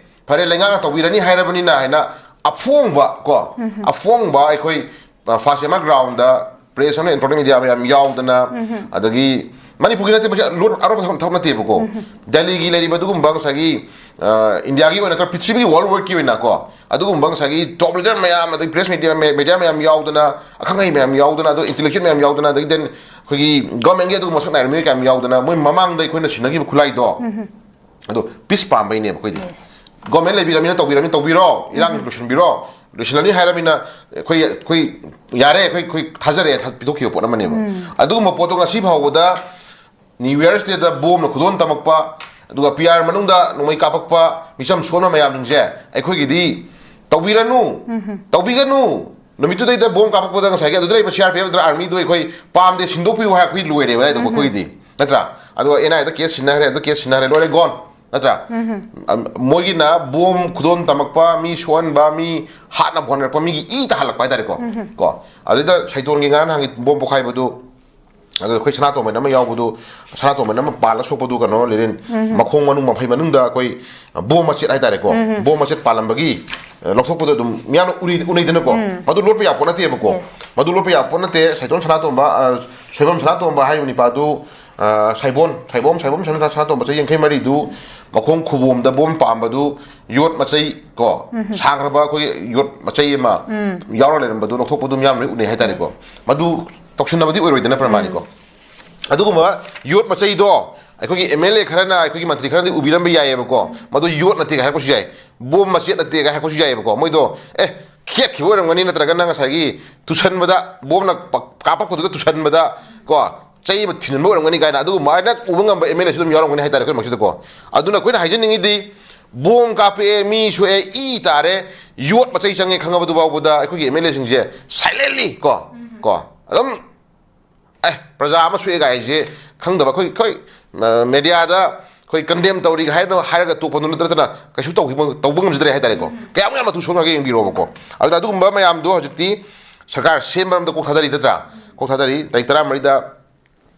ꯐꯔꯦ, ꯂꯩꯉꯥꯛꯅ ꯇꯧꯕꯤꯔꯅꯤ ꯍꯥꯏꯔꯕꯅꯤꯅ ꯍꯥꯏꯅ ꯑꯐꯣꯡꯕ ꯀꯣ, ꯑꯐꯣꯡꯕ ꯑꯩꯈꯣꯏ, ꯑ, ꯐꯥꯁ ꯑꯦꯝ ꯑꯥꯔ ꯒ꯭ꯔꯥꯎꯟꯗ ꯄ꯭ꯔꯦꯁ ꯑꯃ, ꯏꯂꯦꯛꯇ꯭ꯔꯣꯅꯤꯛ ꯃꯤꯗꯤꯌꯥ ꯃꯌꯥꯝ ꯌꯥꯎꯗꯅ, ꯑꯗꯒꯤ ꯃꯅꯤꯄꯨꯔꯒꯤ ꯅꯠꯇꯦ, ꯃꯁꯤ ꯂꯣꯟ ꯑꯔꯣꯞꯄ ꯊꯕꯛ, ꯊꯕꯛ ꯅꯠꯇꯦꯕꯀꯣ꯫ ꯗꯦꯜꯂꯤꯒꯤ ꯂꯩꯔꯤꯕ ꯑꯗꯨꯒꯨꯝꯕ ꯉꯁꯥꯏꯒꯤ, ꯑ, ꯏꯟꯗꯤꯌꯥꯒꯤ ꯑꯣꯏꯅ ꯅꯠꯇ꯭ꯔꯒ ꯄ꯭ꯔꯤꯊꯤꯕꯤꯒꯤ ꯋꯥꯔꯜ ꯋꯥꯔꯒꯤ ꯑꯣꯏꯅꯀꯣ, ꯑꯗꯨꯒꯨꯝꯕ ꯉꯁꯥꯏꯒꯤ ꯇꯣꯞ ꯂꯤꯗꯔ ꯃꯌꯥꯝ, ꯑꯗꯩ ꯄ꯭ꯔꯦꯁ ꯃꯤꯗꯤꯌꯥ, ꯃꯦ-, ꯃꯦꯗꯤꯌꯥ ꯃꯌꯥꯝ ꯌꯥꯎꯗꯅ, ꯑꯈꯪ ꯑꯍꯩ ꯃꯌꯥꯝ ꯌꯥꯎꯗꯅ, ꯑꯗꯣ ꯏꯟꯇꯦꯂꯦꯛꯆꯨꯋꯦꯜ ꯃꯌꯥꯝ ꯌꯥꯎꯗꯅ, ꯑꯗꯒꯤ then ꯑꯩꯈꯣꯏꯒꯤ ꯒꯚꯔꯟꯃꯦꯟꯒꯤ ꯑꯗꯨꯒꯨꯝꯕ ꯃꯁꯛ ꯅꯥꯏꯕ ꯃꯤꯑꯣꯏ ꯀꯌꯥꯝ ꯌꯥꯎꯗꯅ, ꯃꯣꯏ ꯃꯃꯥꯡꯗ ꯑꯩꯈꯣꯏꯅ ꯁꯤꯟꯅꯈꯤꯕ ꯈꯨꯠꯂꯥꯏꯗꯣ, ꯑꯗꯣ ꯄꯤꯁ ꯄꯥꯝꯕꯩꯅꯦꯕ ꯑꯩꯈꯣꯏꯗꯤ꯫ ꯒꯣꯔꯃꯦꯟ ꯂꯩꯕꯤꯔꯝꯃꯤꯅ ꯇꯧꯕꯤꯔꯝꯃꯤ, ꯇꯧꯕꯤꯔꯣ, ꯏꯔꯥꯡ ꯂꯣꯏꯁꯤꯟꯕꯤꯔꯣ, ꯂꯣꯏꯁꯤꯜꯂꯅꯤ ꯍꯥꯏꯔꯝꯃꯤꯅ ꯑꯩꯈꯣꯏ, ꯑꯩꯈꯣꯏ ꯌꯥꯔꯦ, ꯑꯩꯈꯣꯏ, ꯑꯩꯈꯣꯏ ꯊꯥꯖꯔꯦ, ꯊ-, ꯄꯤꯊꯣꯛꯈꯤꯕ ꯄꯣꯠ ꯑꯃꯅꯦꯕ꯫ ꯑꯗꯨꯒꯨꯝꯕ ꯄꯣꯠꯇꯣ ꯉꯁꯤ ꯐꯥꯎꯕꯗ ꯅ꯭ꯌꯨ ꯌꯔꯁ ꯗꯦꯗ ꯕꯣꯝꯅ ꯈꯨꯗꯣꯜ ꯇꯝꯃꯛꯄ, ꯑꯗꯨꯒ ꯄꯤ ꯑꯥꯔ ꯃꯅꯨꯡꯗ ꯅꯣꯡꯃꯩ ꯀꯥꯞꯄꯛꯄ, ꯃꯤꯆꯝ ꯁꯣꯛꯍꯟꯕ ꯃꯌꯥꯝꯁꯤꯡꯁꯦ ꯑꯩꯈꯣꯏꯒꯤꯗꯤ ꯇꯧꯕꯤꯔꯅꯨ, ꯇꯧꯕꯤꯒꯅꯨ꯫ ꯅꯨꯃꯤꯠꯇꯨꯗꯩꯗ ꯕꯣꯝ ꯀꯥꯞꯄꯛꯄꯗ ꯉꯁꯥꯏꯒꯤ ꯑꯗꯨꯗ ꯂꯩꯕ ꯁꯤ ꯑꯥꯔ ꯄꯤ ꯑꯦꯐ ꯅꯠꯇ꯭ꯔ ꯑꯥꯔꯃꯤꯗꯨ ꯑꯩꯈꯣꯏ ꯄꯥꯝꯗꯦ, ꯁꯤꯟꯗꯣꯛꯄꯤꯌꯨ ꯍꯥꯏꯔ ꯑꯩꯈꯣꯏ ꯂꯣꯏꯔꯦꯕ ꯑꯗꯨꯗꯥꯏꯗ ꯑꯩꯈꯣꯏꯒꯤꯗꯤ, ꯅꯠꯇ꯭ꯔꯥ? ꯑꯗꯨꯒ ꯑꯦꯟ ꯑꯥꯏ ꯑꯦꯗ ꯀꯦꯁ ꯁꯤꯟꯅꯈ꯭ꯔꯦ, ꯑꯗꯨ ꯀꯦꯁ ꯁꯤꯟꯅꯈ꯭ꯔꯦ, ꯂꯣꯏꯔꯦ, ꯒꯣꯟ, ꯅꯠꯇ꯭ꯔꯥ? ꯑꯝ, ꯃꯣꯏꯒꯤꯅ ꯕꯣꯝ ꯈꯨꯗꯣꯜ ꯇꯝꯃꯛꯄ, ꯃꯤ ꯁꯣꯛꯍꯟꯕ, ꯃꯤ ꯍꯥꯠꯅꯕ ꯍꯣꯠꯅꯔꯛꯄ, ꯃꯤꯒꯤ ꯏ ꯇꯥꯍꯜꯂꯛꯄ ꯍꯥꯏꯇꯥꯔꯦꯀꯣ꯫ ꯀꯣ, ꯑꯗꯨꯗ ꯁꯩꯇꯣꯟꯒꯤ ꯉꯔꯥꯡ ꯅꯍꯥꯟꯒꯤ ꯕꯣꯝ ꯄꯣꯈꯥꯏꯕꯗꯨ, ꯑꯗꯨ ꯑꯩꯈꯣꯏ ꯁꯅꯥꯇꯣꯝꯕꯟ ꯑꯃ ꯌꯥꯎꯕꯗꯨ, ꯁꯅꯥꯇꯣꯝꯕꯟ ꯑꯃ ꯄꯥꯜꯂ ꯁꯣꯛꯄꯗꯨ, ꯀꯩꯅꯣ, ꯂꯤꯔꯤꯟ, ꯃꯈꯣꯡ ꯃꯅꯨꯡ, ꯃꯐꯩ ꯃꯅꯨꯡꯗ ꯑꯩꯈꯣꯏ ꯕꯣꯝ ꯃꯆꯦꯠ ꯍꯥꯏꯇꯥꯔꯦꯀꯣ, ꯕꯣꯝ ꯃꯆꯦꯠ ꯄꯥꯜꯂꯝꯕꯒꯤ ꯑ, ꯂꯧꯊꯣꯛꯄꯗꯣ ꯑꯗꯨꯝ ꯃꯤꯌꯥꯝꯅ ꯎꯅꯩ-, ꯎꯅꯩꯗꯅꯀꯣ꯫ ꯎꯝ꯫ ꯃꯗꯨ ꯂꯣꯠꯄ ꯌꯥꯕ ꯄꯣꯠ ꯅꯠꯇꯦꯕꯀꯣ꯫ Yes꯫ ꯃꯗꯨ ꯂꯣꯠꯄ ꯌꯥꯕ ꯄꯣꯠ ꯅꯠꯇꯦ꯫ ꯁꯥꯏꯇꯣꯟ ꯁꯅꯥꯇꯣꯝꯕ, ꯑ, ꯁꯣꯏꯕꯝ ꯁꯅꯥꯇꯣꯝꯕ ꯍꯥꯏꯔꯤꯕ ꯅꯤꯄꯥꯗꯨ, ꯑ, ꯁꯥꯏꯕꯣꯟ, ꯁꯥꯏꯕꯣꯝ, ꯁꯥꯏꯕꯣꯝ ꯁꯅꯥ-, ꯁꯅꯥꯇꯣꯝꯕ ꯆꯍꯤ ꯌꯥꯡꯈꯩ ꯃꯔꯤꯗꯨ ꯃꯈꯣꯡ ꯈꯨꯕꯣꯝꯗ ꯕꯣꯝ ꯄꯥꯝꯕꯗꯨ ꯌꯣꯠ ꯃꯆꯩ ꯀꯣ, ꯎꯝ꯫ ꯁꯥꯡꯈ꯭ꯔꯕ ꯑꯩꯈꯣꯏꯒꯤ ꯌꯣꯠ ꯃꯆꯩ ꯑꯃ ꯎꯝ꯫ ꯌꯥꯎꯔ ꯂꯩꯔꯝꯕꯗꯨ ꯂꯧꯊꯣꯛꯄꯗꯨ ꯃꯤꯌꯥꯝ ꯂꯣꯏ ꯎꯅꯩ ꯍꯥꯏꯇꯥꯔꯦꯀꯣ꯫ Yes꯫ ꯃꯗꯨ ꯇꯧꯁꯤꯟꯅꯕꯗꯤ ꯑꯣꯏꯔꯣꯏꯗꯅ ꯄ꯭ꯔꯃꯥꯅꯤꯀꯣ꯫ ꯎꯝ꯫ ꯑꯗꯨꯒꯨꯝꯕ ꯌꯣꯠ ꯃꯆꯩꯗꯣ ꯑꯩꯈꯣꯏꯒꯤ M L A ꯈꯔꯅ, ꯑꯩꯈꯣꯏꯒꯤ ꯃꯟꯇ꯭ꯔꯤ ꯈꯔꯅꯗꯤ ꯎꯕꯤꯔꯝꯕ ꯌꯥꯏꯑꯕꯀꯣ, ꯃꯗꯨ ꯌꯣꯠ ꯅꯠꯇꯦꯒ ꯍꯥꯏꯔꯛꯄꯁꯨ ꯌꯥꯏ, ꯕꯣꯝ ꯃꯆꯦꯠ ꯅꯠꯇꯦꯒ ꯍꯥꯏꯔꯛꯄꯁꯨ ꯌꯥꯏꯑꯕꯀꯣ꯫ ꯃꯣꯏꯗꯣ, ꯑꯦ, ꯈꯦꯠꯈꯤꯕ ꯑꯣꯏꯔꯝꯒꯅꯤ, ꯅꯠꯇ꯭ꯔꯒꯅ ꯉꯁꯥꯏꯒꯤ ꯇꯨꯁꯟꯕꯗ, ꯕꯣꯝꯅ ꯄ-, ꯀꯥꯞꯄꯛꯄꯗꯨꯗ ꯇꯨꯁꯟꯕꯗ ꯀꯣ, ꯆꯩ ꯑꯃ ꯊꯤꯟꯖꯤꯟꯕ ꯑꯣꯏꯔꯝꯒꯅꯤ ꯀꯥꯏꯅ ꯑꯗꯨꯒꯨꯝꯕ ꯍꯥꯏꯅ ꯎꯕ ꯉꯝꯕ M L Aꯁꯨ ꯑꯗꯨꯝ ꯌꯥꯎꯔꯝꯒꯅꯤ ꯍꯥꯏꯇꯥꯔꯦ ꯑꯩꯈꯣꯏ ꯃꯁꯤꯗꯀꯣ꯫ ꯑꯗꯨꯅ ꯑꯩꯈꯣꯏꯅ ꯍꯥꯏꯖꯅꯤꯡꯉꯤꯗꯤ, ꯕꯣꯝ ꯀꯥꯞꯄꯛꯑꯦ, ꯃꯤ ꯁꯣꯛꯑꯦ, ꯏ ꯇꯥꯔꯦ, ꯌꯣꯠ ꯃꯆꯩ ꯆꯪꯉꯦ ꯈꯪꯉꯕꯗꯨ ꯐꯥꯎꯕꯗ ꯑꯩꯈꯣꯏꯒꯤ M L Aꯁꯤꯡꯁꯦ silently ꯀꯣ, ꯀꯣ, ꯑꯗꯨꯝ ꯑꯦ, ꯄ꯭ꯔꯖꯥ ꯑꯃ ꯁꯣꯛꯑꯦ ꯀꯥꯏꯁꯦ ꯈꯪꯗꯕ ꯑꯩꯈꯣꯏ, ꯑꯩꯈꯣꯏ, ꯑ, mediaꯗ ꯑꯩꯈꯣꯏ condemn ꯇꯧꯔꯤ ꯍꯥꯏꯅ ꯍꯥꯏꯔꯒ ꯇꯣꯛꯄꯗꯨ ꯅꯠꯇꯅ ꯀꯩꯁꯨ ꯇꯧꯈꯤꯕ, ꯇꯧꯕ ꯉꯝꯖꯗ꯭ꯔꯦ ꯍꯥꯏꯇꯥꯔꯦꯀꯣ꯫ ꯎꯝ꯫ ꯀꯌꯥꯃꯨꯛ ꯌꯥꯝꯅ ꯃꯇꯨ ꯁꯣꯛꯅꯒꯦ ꯌꯦꯡꯕꯤꯔꯣꯕꯀꯣ꯫ ꯑꯗꯨꯅ ꯑꯗꯨꯒꯨꯝꯕ ꯃꯌꯥꯝꯗꯣ ꯍꯧꯖꯤꯛꯇꯤ ꯁꯔꯀꯥꯔ ꯁꯦꯝꯕ ꯃꯔꯝꯗ ꯀꯣꯛ ꯊꯥꯗꯔꯤ ꯅꯠꯇ꯭ꯔꯥ? ꯀꯣꯛ ꯊꯥꯗꯔꯤ꯫ ꯇꯥꯔꯤꯛ ꯇꯔꯥꯃꯔꯤꯗ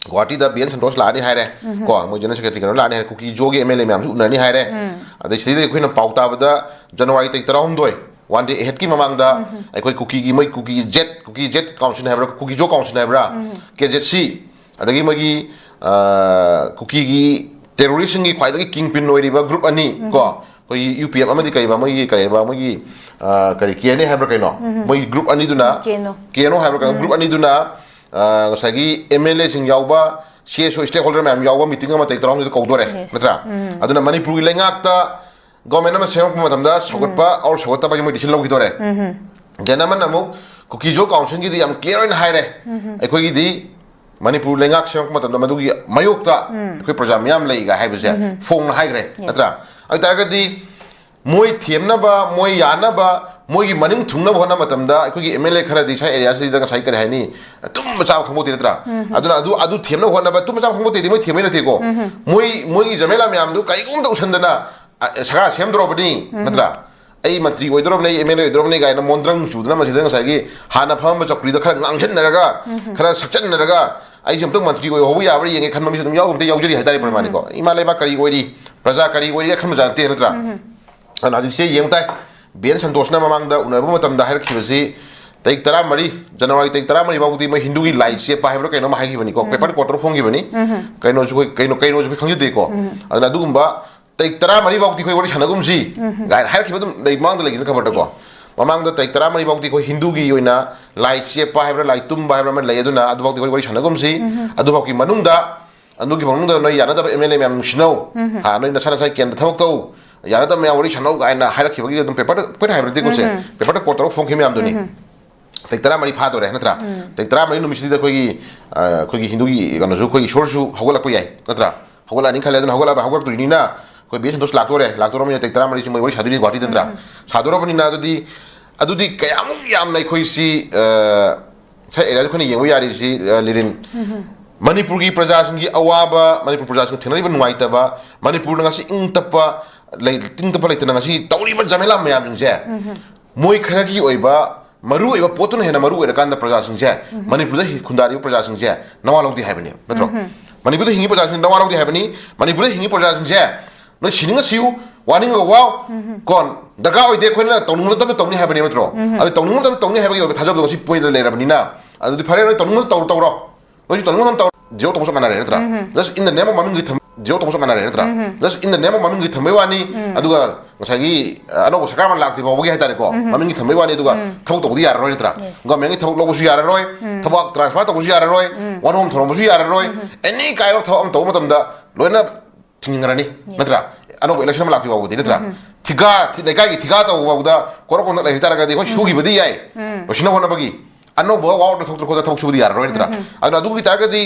ꯒꯨꯋꯥꯍꯥꯇꯤꯗ ꯕꯤ ꯑꯦꯟ ꯁꯟꯇꯣꯁ ꯂꯥꯛꯑꯅꯤ ꯍꯥꯏꯔꯦ꯫ ꯎꯝ꯫ ꯀꯣ, ꯃꯣꯏ general secretary ꯀꯩꯅꯣ ꯂꯥꯛꯑꯅꯤ ꯍꯥꯏꯔꯦ꯫ ꯀꯨꯀꯤ ꯖꯣꯒꯤ M L A ꯃꯌꯥꯝꯁꯨ ꯎꯅꯔꯅꯤ ꯍꯥꯏꯔꯦ꯫ ꯎꯝ꯫ ꯑꯗꯩ ꯁꯤꯗꯩꯗ ꯑꯩꯈꯣꯏꯅ ꯄꯥꯎ ꯇꯥꯕꯗ ꯖꯅꯋꯥꯔꯤ ꯇꯥꯔꯤꯛ ꯇꯔꯥꯍꯨꯝꯗꯣꯏ, one day aheadꯀꯤ ꯃꯃꯥꯡꯗ ꯎꯝ꯫ ꯑꯩꯈꯣꯏ ꯀꯨꯀꯤꯒꯤ, ꯃꯣꯏ ꯀꯨꯀꯤꯒꯤ ꯖꯦꯠ, ꯀꯨꯀꯤ ꯖꯦꯠ ꯀꯥꯎꯟꯁꯤꯜ ꯍꯥꯏꯕ꯭ꯔꯥ, ꯀꯨꯀꯤ ꯖꯣ ꯀꯥꯎꯟꯁꯤꯜ ꯍꯥꯏꯕ꯭ꯔꯥ, ꯎꯝ꯫ K Z C, ꯑꯗꯒꯤ ꯃꯣꯏꯒꯤ, ꯑ, ꯀꯨꯀꯤꯒꯤ terroristꯁꯤꯡꯒꯤ ꯈ꯭ꯋꯥꯏꯗꯒꯤ king pin ꯑꯣꯏꯔꯤꯕ group ꯑꯅꯤ, ꯎꯝ꯫ ꯀꯣ, ꯑꯩꯈꯣꯏꯒꯤ U P F ꯑꯃꯗꯤ ꯀꯩꯕ, ꯃꯣꯏꯒꯤ ꯀꯔꯤꯕ, ꯃꯣꯏꯒꯤ, ꯑ, ꯀꯔꯤ, K N A ꯍꯥꯏꯕ꯭ꯔꯥ ꯀꯩꯅꯣ? ꯎꯝ꯫ ꯃꯣꯏꯒꯤ group ꯑꯅꯤꯗꯨꯅ, ꯎꯝ, K N O꯫ K N O ꯍꯥꯏꯕ꯭ꯔꯥ ꯀꯩꯅꯣ? ꯎꯝ꯫ Group ꯑꯅꯤꯗꯨꯅ, ꯑ, ꯉꯁꯥꯏꯒꯤ M L Aꯁꯤꯡ ꯌꯥꯎꯕ, C S O stakeholder ꯃꯌꯥꯝ ꯌꯥꯎꯕ meeting ꯑꯃ ꯇꯥꯔꯤꯛ ꯇꯔꯥꯍꯨꯝꯗꯣꯏꯗ ꯀꯧꯗꯣꯔꯦ, Yes꯫ ꯅꯠꯇ꯭ꯔꯥ? ꯎꯝ꯫ ꯑꯗꯨꯅ ꯃꯅꯤꯄꯨꯔꯒꯤ ꯂꯩꯉꯥꯛꯇ government ꯑꯃ ꯁꯦꯝꯃꯛꯄ ꯃꯇꯝꯗ ꯁꯧꯒꯠꯄ ꯎꯝ꯫ Or ꯁꯧꯒꯠꯇꯕ ꯍꯥꯏꯁꯦ ꯃꯣꯏ decision ꯂꯧꯈꯤꯗꯣꯔꯦ꯫ ꯎꯝ꯫ Then ꯑꯃꯅ ꯑꯃꯨꯛ ꯀꯨꯀꯤ ꯖꯣ ꯀꯥꯎꯟꯁꯤꯜꯒꯤꯗꯤ ꯌꯥꯝ clear ꯑꯣꯏꯅ ꯍꯥꯏꯔꯦ꯫ ꯎꯝ꯫ ꯑꯩꯈꯣꯏꯒꯤꯗꯤ ꯃꯅꯤꯄꯨꯔ ꯂꯩꯉꯥꯛ ꯁꯦꯝꯃꯛꯄ ꯃꯇꯝꯗ ꯃꯗꯨꯒꯤ ꯃꯥꯌꯣꯛꯇ ꯎꯝ꯫ ꯑꯩꯈꯣꯏ ꯄ꯭ꯔꯖꯥ ꯃꯤꯌꯥꯝ ꯂꯩꯒ ꯍꯥꯏꯕꯁꯦ ꯎꯝ꯫ ꯐꯣꯡꯅ ꯍꯥꯏꯈ꯭ꯔꯦ, Yes꯫ ꯅꯠꯇ꯭ꯔꯥ? ꯑꯗꯨ ꯇꯥꯔꯒꯗꯤ ꯃꯣꯏ ꯊꯦꯝꯅꯕ, ꯃꯣꯏ ꯌꯥꯅꯕ, ꯃꯣꯏꯒꯤ ꯃꯅꯤꯡ ꯊꯨꯡꯅꯕ ꯍꯣꯠꯅꯕ ꯃꯇꯝꯗ ꯑꯩꯈꯣꯏꯒꯤ M L A ꯈꯔꯗꯤ ꯁ꯭ꯋꯥꯏ areaꯁꯤꯗ ꯉꯁꯥꯏ ꯀꯔꯤ ꯍꯥꯏꯅꯤ, ꯇꯨꯝꯕ ꯆꯥꯕ ꯈꯪꯄꯣꯠꯇꯦ ꯅꯠꯇ꯭ꯔꯥ? ꯎꯝ꯫ ꯑꯗꯨꯅ ꯑꯗꯨ, ꯑꯗꯨ ꯊꯦꯝꯅꯕ ꯍꯣꯠꯅꯕ, ꯇꯨꯝꯕ ꯆꯥꯕ ꯈꯪꯄꯣꯠꯇꯦꯗꯤ ꯃꯣꯏ ꯊꯦꯝꯕꯩ ꯅꯠꯇꯦꯀꯣ꯫ ꯎꯝ꯫ ꯃꯣꯏ, ꯃꯣꯏꯒꯤ ꯖꯃꯦꯂꯥ ꯃꯌꯥꯝꯗꯨ ꯀꯔꯤꯒꯨꯝꯕꯗ ꯎꯁꯟꯗꯅ, ꯑ, ꯁꯔꯀꯥꯔ ꯁꯦꯝꯗꯧꯔꯕꯅꯤ, ꯎꯝ꯫ ꯅꯠꯇ꯭ꯔꯥ? ꯑꯩ ꯃꯟꯇ꯭ꯔꯤ ꯑꯣꯏꯗꯧꯔꯕꯅꯤ, ꯑꯩ M L A ꯑꯣꯏꯗꯧꯔꯕꯅꯤ ꯀꯥꯏꯅ ꯃꯣꯟꯗ꯭ꯔꯪ ꯆꯨꯗꯅ ꯃꯁꯤꯗ ꯉꯁꯥꯏꯒꯤ ꯍꯥꯟꯅ ꯐꯝꯃꯝꯕ ꯆꯧꯀ꯭ꯔꯤꯗ ꯈꯔ ꯉꯥꯡꯁꯤꯟꯅꯔꯒ, ꯎꯝ꯫ ꯈꯔ ꯁꯛꯆꯟꯅꯔꯒ, ꯑꯩꯁꯦ ꯑꯝꯇꯪ ꯃꯟꯇ꯭ꯔꯤ ꯑꯣꯏꯍꯧꯕ ꯌꯥꯕ꯭ꯔꯥ ꯌꯦꯡꯒꯦ ꯈꯟꯕ ꯃꯤꯁꯨ ꯑꯗꯨꯝ ꯌꯥꯎꯕ ꯑꯝꯇ ꯌꯥꯎꯖꯔꯤ ꯍꯥꯏꯇꯥꯔꯦ, ꯎꯝ꯫ ꯄ꯭ꯔꯃꯥꯅꯤꯀꯣ꯫ ꯏꯃꯥ ꯂꯩꯕꯥꯛ ꯀꯔꯤ ꯑꯣꯏꯔꯤ, ꯄ꯭ꯔꯖꯥ ꯀꯔꯤ ꯑꯣꯏꯔꯤ ꯈꯟꯕ ꯖꯥꯠ ꯅꯠꯇꯦ, ꯅꯠꯇ꯭ꯔꯥ? ꯎꯝ꯫ ꯑꯗꯨꯅ ꯍꯧꯖꯤꯛꯁꯦ ꯌꯦꯡꯕ ꯇꯥꯏ꯫ ꯕꯤ ꯑꯦꯟ ꯁꯟꯇꯣꯁꯅ ꯃꯃꯥꯡꯗ ꯎꯅꯔꯕ ꯃꯇꯝꯗ ꯍꯥꯏꯔꯛꯈꯤꯕꯁꯤ, ꯇꯥꯔꯤꯛ ꯇꯔꯥꯃꯔꯤ, ꯖꯅꯋꯥꯔꯤ ꯇꯥꯔꯤꯛ ꯇꯔꯥꯃꯔꯤ ꯐꯥꯎꯕꯗꯤ ꯃꯣꯏ ꯍꯤꯟꯗꯨꯒꯤ ꯂꯥꯏ ꯆꯦꯞꯄ ꯍꯥꯏꯕ꯭ꯔꯥ ꯀꯩꯅꯣꯝ ꯍꯥꯏꯈꯤꯕꯅꯤꯀꯣ꯫ ꯄꯦꯄꯔ ꯀꯣꯔꯠꯇ ꯐꯣꯡꯈꯤꯕꯅꯤ꯫ ꯀꯩꯅꯣꯁꯨ ꯑꯩꯈꯣꯏ, ꯀꯩꯅꯣ, ꯀꯩꯅꯣꯁꯨ ꯑꯩꯈꯣꯏ ꯈꯪꯖꯗꯦꯀꯣ꯫ ꯑꯗꯨꯅ ꯑꯗꯨꯒꯨꯝꯕ ꯇꯥꯔꯤꯛ ꯇꯔꯥꯃꯔꯤ ꯐꯥꯎꯗꯤ ꯑꯩꯈꯣꯏ ꯋꯥꯔꯤ ꯁꯥꯟꯅꯒꯨꯝꯁꯤ ꯀꯥꯏꯅ ꯍꯥꯏꯔꯛꯈꯤꯕ ꯑꯗꯨꯝ ꯂꯩ, ꯃꯃꯥꯡꯗ ꯂꯩꯈꯤꯕ ꯈꯕꯔꯗꯀꯣ꯫ ꯃꯃꯥꯡꯗ ꯇꯥꯔꯤꯛ ꯇꯔꯥꯃꯔꯤ ꯐꯥꯎꯗꯤ ꯑꯩꯈꯣꯏ ꯍꯤꯟꯗꯨꯒꯤ ꯑꯣꯏꯅ ꯂꯥꯏ ꯆꯦꯞꯄ ꯍꯥꯏꯕ꯭ꯔꯥ, ꯂꯥꯏ ꯇꯨꯝꯕ ꯍꯥꯏꯕ꯭ꯔꯥ ꯑꯃ ꯂꯩ, ꯑꯗꯨꯅ ꯑꯗꯨꯐꯥꯎꯗꯤ ꯑꯩꯈꯣꯏ ꯋꯥꯔꯤ ꯁꯥꯟꯅꯒꯨꯝꯁꯤ꯫ ꯑꯗꯨꯐꯥꯎꯒꯤ ꯃꯅꯨꯡꯗ, ꯑꯗꯨꯒꯤ ꯃꯅꯨꯡꯗ ꯅꯣꯏ ꯌꯥꯅꯗꯕ ꯑꯦꯝ ꯑꯦꯜ ꯑꯦ ꯃꯌꯥꯝ ꯅꯨꯡꯁꯤꯅꯧ꯫ ꯍꯥ, ꯅꯣꯏ ꯅꯁꯥ ꯅꯁꯥꯒꯤ ꯀꯦꯟꯗ꯭ꯔ ꯊꯕꯛ ꯇꯧ꯫ ꯌꯥꯅꯗꯕ ꯃꯌꯥꯝ ꯋꯥꯔꯤ ꯁꯥꯟꯅꯧ ꯀꯥꯏꯅ ꯍꯥꯏꯔꯛꯈꯤꯕꯒꯤ ꯑꯗꯨꯝ ꯄꯦꯄꯔꯗ ꯑꯩꯈꯣꯏꯅ ꯍꯥꯏꯕ ꯅꯠꯇꯦꯀꯣ ꯁꯦ꯫ ꯄꯦꯄꯔꯗ ꯀꯣꯔꯠ ꯇꯧꯔꯒ ꯐꯣꯡꯈꯤꯕ ꯃꯌꯥꯝꯗꯨꯅꯤ꯫ ꯇꯥꯔꯤꯛ ꯇꯔꯥꯃꯔꯤ ꯐꯥꯗꯣꯔꯦ ꯅꯠꯇ꯭ꯔꯥ? ꯇꯥꯔꯤꯛ ꯇꯔꯥꯃꯔꯤ ꯅꯨꯃꯤꯠꯁꯤꯗ ꯑꯩꯈꯣꯏꯒꯤ, ꯑ, ꯑꯩꯈꯣꯏꯒꯤ ꯍꯤꯟꯗꯨꯒꯤ ꯀꯩꯅꯣꯁꯨ, ꯑꯩꯈꯣꯏꯒꯤ ꯏꯁꯣꯔꯁꯨ ꯍꯧꯒꯠꯂꯛꯄ ꯌꯥꯏ ꯅꯠꯇ꯭ꯔꯥ? ꯍꯧꯒꯠꯂꯛꯑꯅꯤ ꯈꯜꯂꯦ꯫ ꯑꯗꯨꯅ ꯍꯧꯒꯠꯂꯛꯑꯕ, ꯍꯧꯒꯠꯂꯛꯇꯣꯏꯅꯤꯅ ꯑꯩꯈꯣꯏ ꯕꯤ ꯑꯦꯁ ꯁꯟꯇꯣꯁ ꯂꯥꯛꯇꯣꯔꯦ꯫ ꯂꯥꯛꯇꯣꯔꯕꯅꯤꯅ ꯇꯥꯔꯤꯛ ꯇꯔꯥꯃꯔꯤꯁꯤ ꯃꯣꯏ ꯋꯥꯔꯤ ꯁꯥꯗꯣꯏꯅꯤ ꯒꯨꯍꯥꯇꯤꯗ ꯅꯠꯇ꯭ꯔꯥ? ꯁꯥꯗꯣꯔꯕꯅꯤꯅ ꯑꯗꯨꯗꯤ, ꯑꯗꯨꯗꯤ ꯀꯌꯥꯃꯨꯛ ꯌꯥꯝꯅ ꯑꯩꯈꯣꯏꯁꯤ, ꯑ, ꯉꯁꯥꯏ ꯑꯦꯔꯤꯌꯥꯗ ꯑꯩꯈꯣꯏꯅ ꯌꯦꯡꯕ ꯌꯥꯔꯤꯁꯤ, ꯑ, ꯂꯤꯔꯤꯟ, ꯃꯅꯤꯄꯨꯔꯒꯤ ꯄ꯭ꯔꯖꯥꯁꯤꯡꯒꯤ ꯑꯋꯥꯕ, ꯃꯅꯤꯄꯨꯔ ꯄ꯭ꯔꯖꯥꯁꯤꯡꯅ ꯊꯦꯡꯅꯔꯤꯕ ꯅꯨꯡꯉꯥꯏꯇꯕ, ꯃꯅꯤꯄꯨꯔꯗ ꯉꯁꯤ ꯏꯪ ꯇꯞꯄ ꯂꯩ-, ꯏꯪ ꯇꯞꯄ ꯂꯩꯇꯅ ꯉꯁꯤ ꯇꯧꯔꯤꯕ ꯖꯃꯦꯂꯥ ꯃꯌꯥꯝꯁꯤꯡꯁꯦ, ꯃꯣꯏ ꯈꯔꯒꯤ ꯑꯣꯏꯕ ꯃꯔꯨ ꯑꯣꯏꯕ ꯄꯣꯠꯇꯨꯅ ꯍꯦꯟꯅ ꯃꯔꯨ ꯑꯣꯏꯔꯀꯥꯟꯗ ꯄ꯭ꯔꯖꯥꯁꯤꯡꯁꯦ, ꯃꯅꯤꯄꯨꯔꯗ ꯍꯤ-, ꯈꯨꯟꯗꯥꯔꯤꯕ ꯄ꯭ꯔꯖꯥꯁꯤꯡꯁꯦ ꯅꯋꯥ ꯂꯧꯗꯦ ꯍꯥꯏꯕꯅꯦ, ꯅꯠꯇ꯭ꯔꯣ? ꯃꯅꯤꯄꯨꯔꯗ ꯍꯤꯡꯉꯤꯕ ꯄ꯭ꯔꯖꯥꯁꯤꯡ ꯅꯋꯥ ꯂꯧꯗꯦ ꯍꯥꯏꯕꯅꯤ꯫ ꯃꯅꯤꯄꯨꯔꯗ ꯍꯤꯡꯉꯤꯕ ꯄ꯭ꯔꯖꯥꯁꯤꯡꯁꯦ ꯅꯣꯏ ꯁꯤꯅꯤꯡꯉ ꯁꯤꯌꯨ, ꯋꯥꯅꯤꯡꯉꯒ ꯋꯥꯎ, ꯀꯣ, ꯗꯔꯀꯥꯔ ꯑꯣꯏꯗꯦ, ꯑꯩꯈꯣꯏꯅ ꯇꯧꯅꯤꯡꯕ ꯃꯇꯝꯗ ꯇꯧꯅꯤ ꯍꯥꯏꯕꯅꯦ, ꯅꯠꯇ꯭ꯔꯣ? ꯑꯗꯨ ꯇꯧꯅꯤꯡꯕ ꯃꯇꯝꯗ ꯇꯧꯅꯤ ꯍꯥꯏꯕꯒꯤ ꯑꯣꯏꯕ ꯊꯥꯖꯕꯗꯣ ꯉꯁꯤ ꯄꯣꯏꯟꯗ ꯂꯩꯔꯕꯅꯤꯅ, ꯑꯗꯨꯗꯤ ꯐꯔꯦ, ꯅꯣꯏ ꯇꯧꯅꯤꯡꯕ ꯇꯧꯔꯣ, ꯇꯧꯔꯣ꯫ ꯅꯣꯏꯁꯨ ꯇꯧꯅꯤꯡꯕ ꯃꯇꯝ ꯇꯧꯔꯣ꯫ ꯖꯤꯑꯣ ꯇꯧꯕ ꯆꯞ ꯃꯥꯟꯅꯔꯦ, ꯅꯠꯇ꯭ꯔꯥ? Just in the name of ꯃꯃꯤꯡꯒꯤ ꯊꯝ-, ꯖꯤꯑꯣ ꯇꯧꯕ ꯆꯞ ꯃꯥꯟꯅꯔꯦ, ꯅꯠꯇ꯭ꯔꯥ? Just in the name of ꯃꯃꯤꯡꯒꯤ ꯊꯝꯕꯩ ꯋꯥꯅꯤ꯫ ꯑꯗꯨꯒ ꯉꯁꯥꯏꯒꯤ, ꯑ, ꯑꯅꯧꯕ ꯁꯔꯀꯥꯔ ꯑꯃ ꯂꯥꯛꯇ꯭ꯔꯤ ꯐꯥꯎꯕꯒꯤ ꯍꯥꯏꯇꯥꯔꯦꯀꯣ, ꯃꯃꯤꯡꯒꯤ ꯊꯝꯕꯩ ꯋꯥꯅꯤ꯫ ꯑꯗꯨꯒ ꯊꯕꯛ ꯇꯧꯕꯗꯤ ꯌꯥꯔꯔꯣꯏ, ꯅꯠꯇ꯭ꯔꯥ? Yes. ꯒꯣꯔꯃꯦꯟꯒꯤ ꯊꯕꯛ ꯂꯧꯕꯁꯨ ꯌꯥꯔꯔꯣꯏ, ꯊꯕꯛ transfer ꯇꯧꯕꯁꯨ ꯌꯥꯔꯔꯣꯏ, ꯋꯥꯅꯣꯝ ꯊꯧꯔꯝꯕꯁꯨ ꯌꯥꯔꯔꯣꯏ, any kind of ꯊꯕꯛ ꯑꯃ ꯇꯧꯕ ꯃꯇꯝꯗ ꯂꯣꯏꯅ ꯊꯤꯡꯖꯤꯟꯈ꯭ꯔꯅꯤ, ꯅꯠꯇ꯭ꯔꯥ? ꯑꯅꯧꯕ election ꯑꯃ ꯂꯥꯛꯇ꯭ꯔꯤ ꯐꯥꯎꯕꯗꯤ, ꯅꯠꯇ꯭ꯔꯥ? ꯊꯤꯀꯥ, ꯊꯤ-, ꯂꯩꯀꯥꯏꯒꯤ ꯊꯤꯀꯥ ꯇꯧꯕ ꯐꯥꯎꯕꯗ ꯀꯣꯔꯣꯛ ꯀꯣꯟꯗꯛ ꯂꯩꯈꯤ ꯇꯥꯔꯒꯗꯤ ꯑꯩꯈꯣꯏ ꯁꯨꯈꯤꯕꯗꯤ ꯌꯥꯏ, ꯂꯣꯏꯁꯤꯟꯅꯕ ꯍꯣꯠꯅꯕꯒꯤ꯫ ꯑꯅꯧꯕ ꯋꯥ ꯂꯧꯊꯣꯛꯇꯅ ꯈꯣꯠꯇꯅ ꯊꯕꯛ ꯁꯨꯕꯗꯤ ꯌꯥꯔꯔꯣꯏ, ꯅꯠꯇ꯭ꯔꯥ? ꯑꯗꯨꯅ ꯑꯗꯨꯒꯤ ꯇꯥꯔꯒꯗꯤ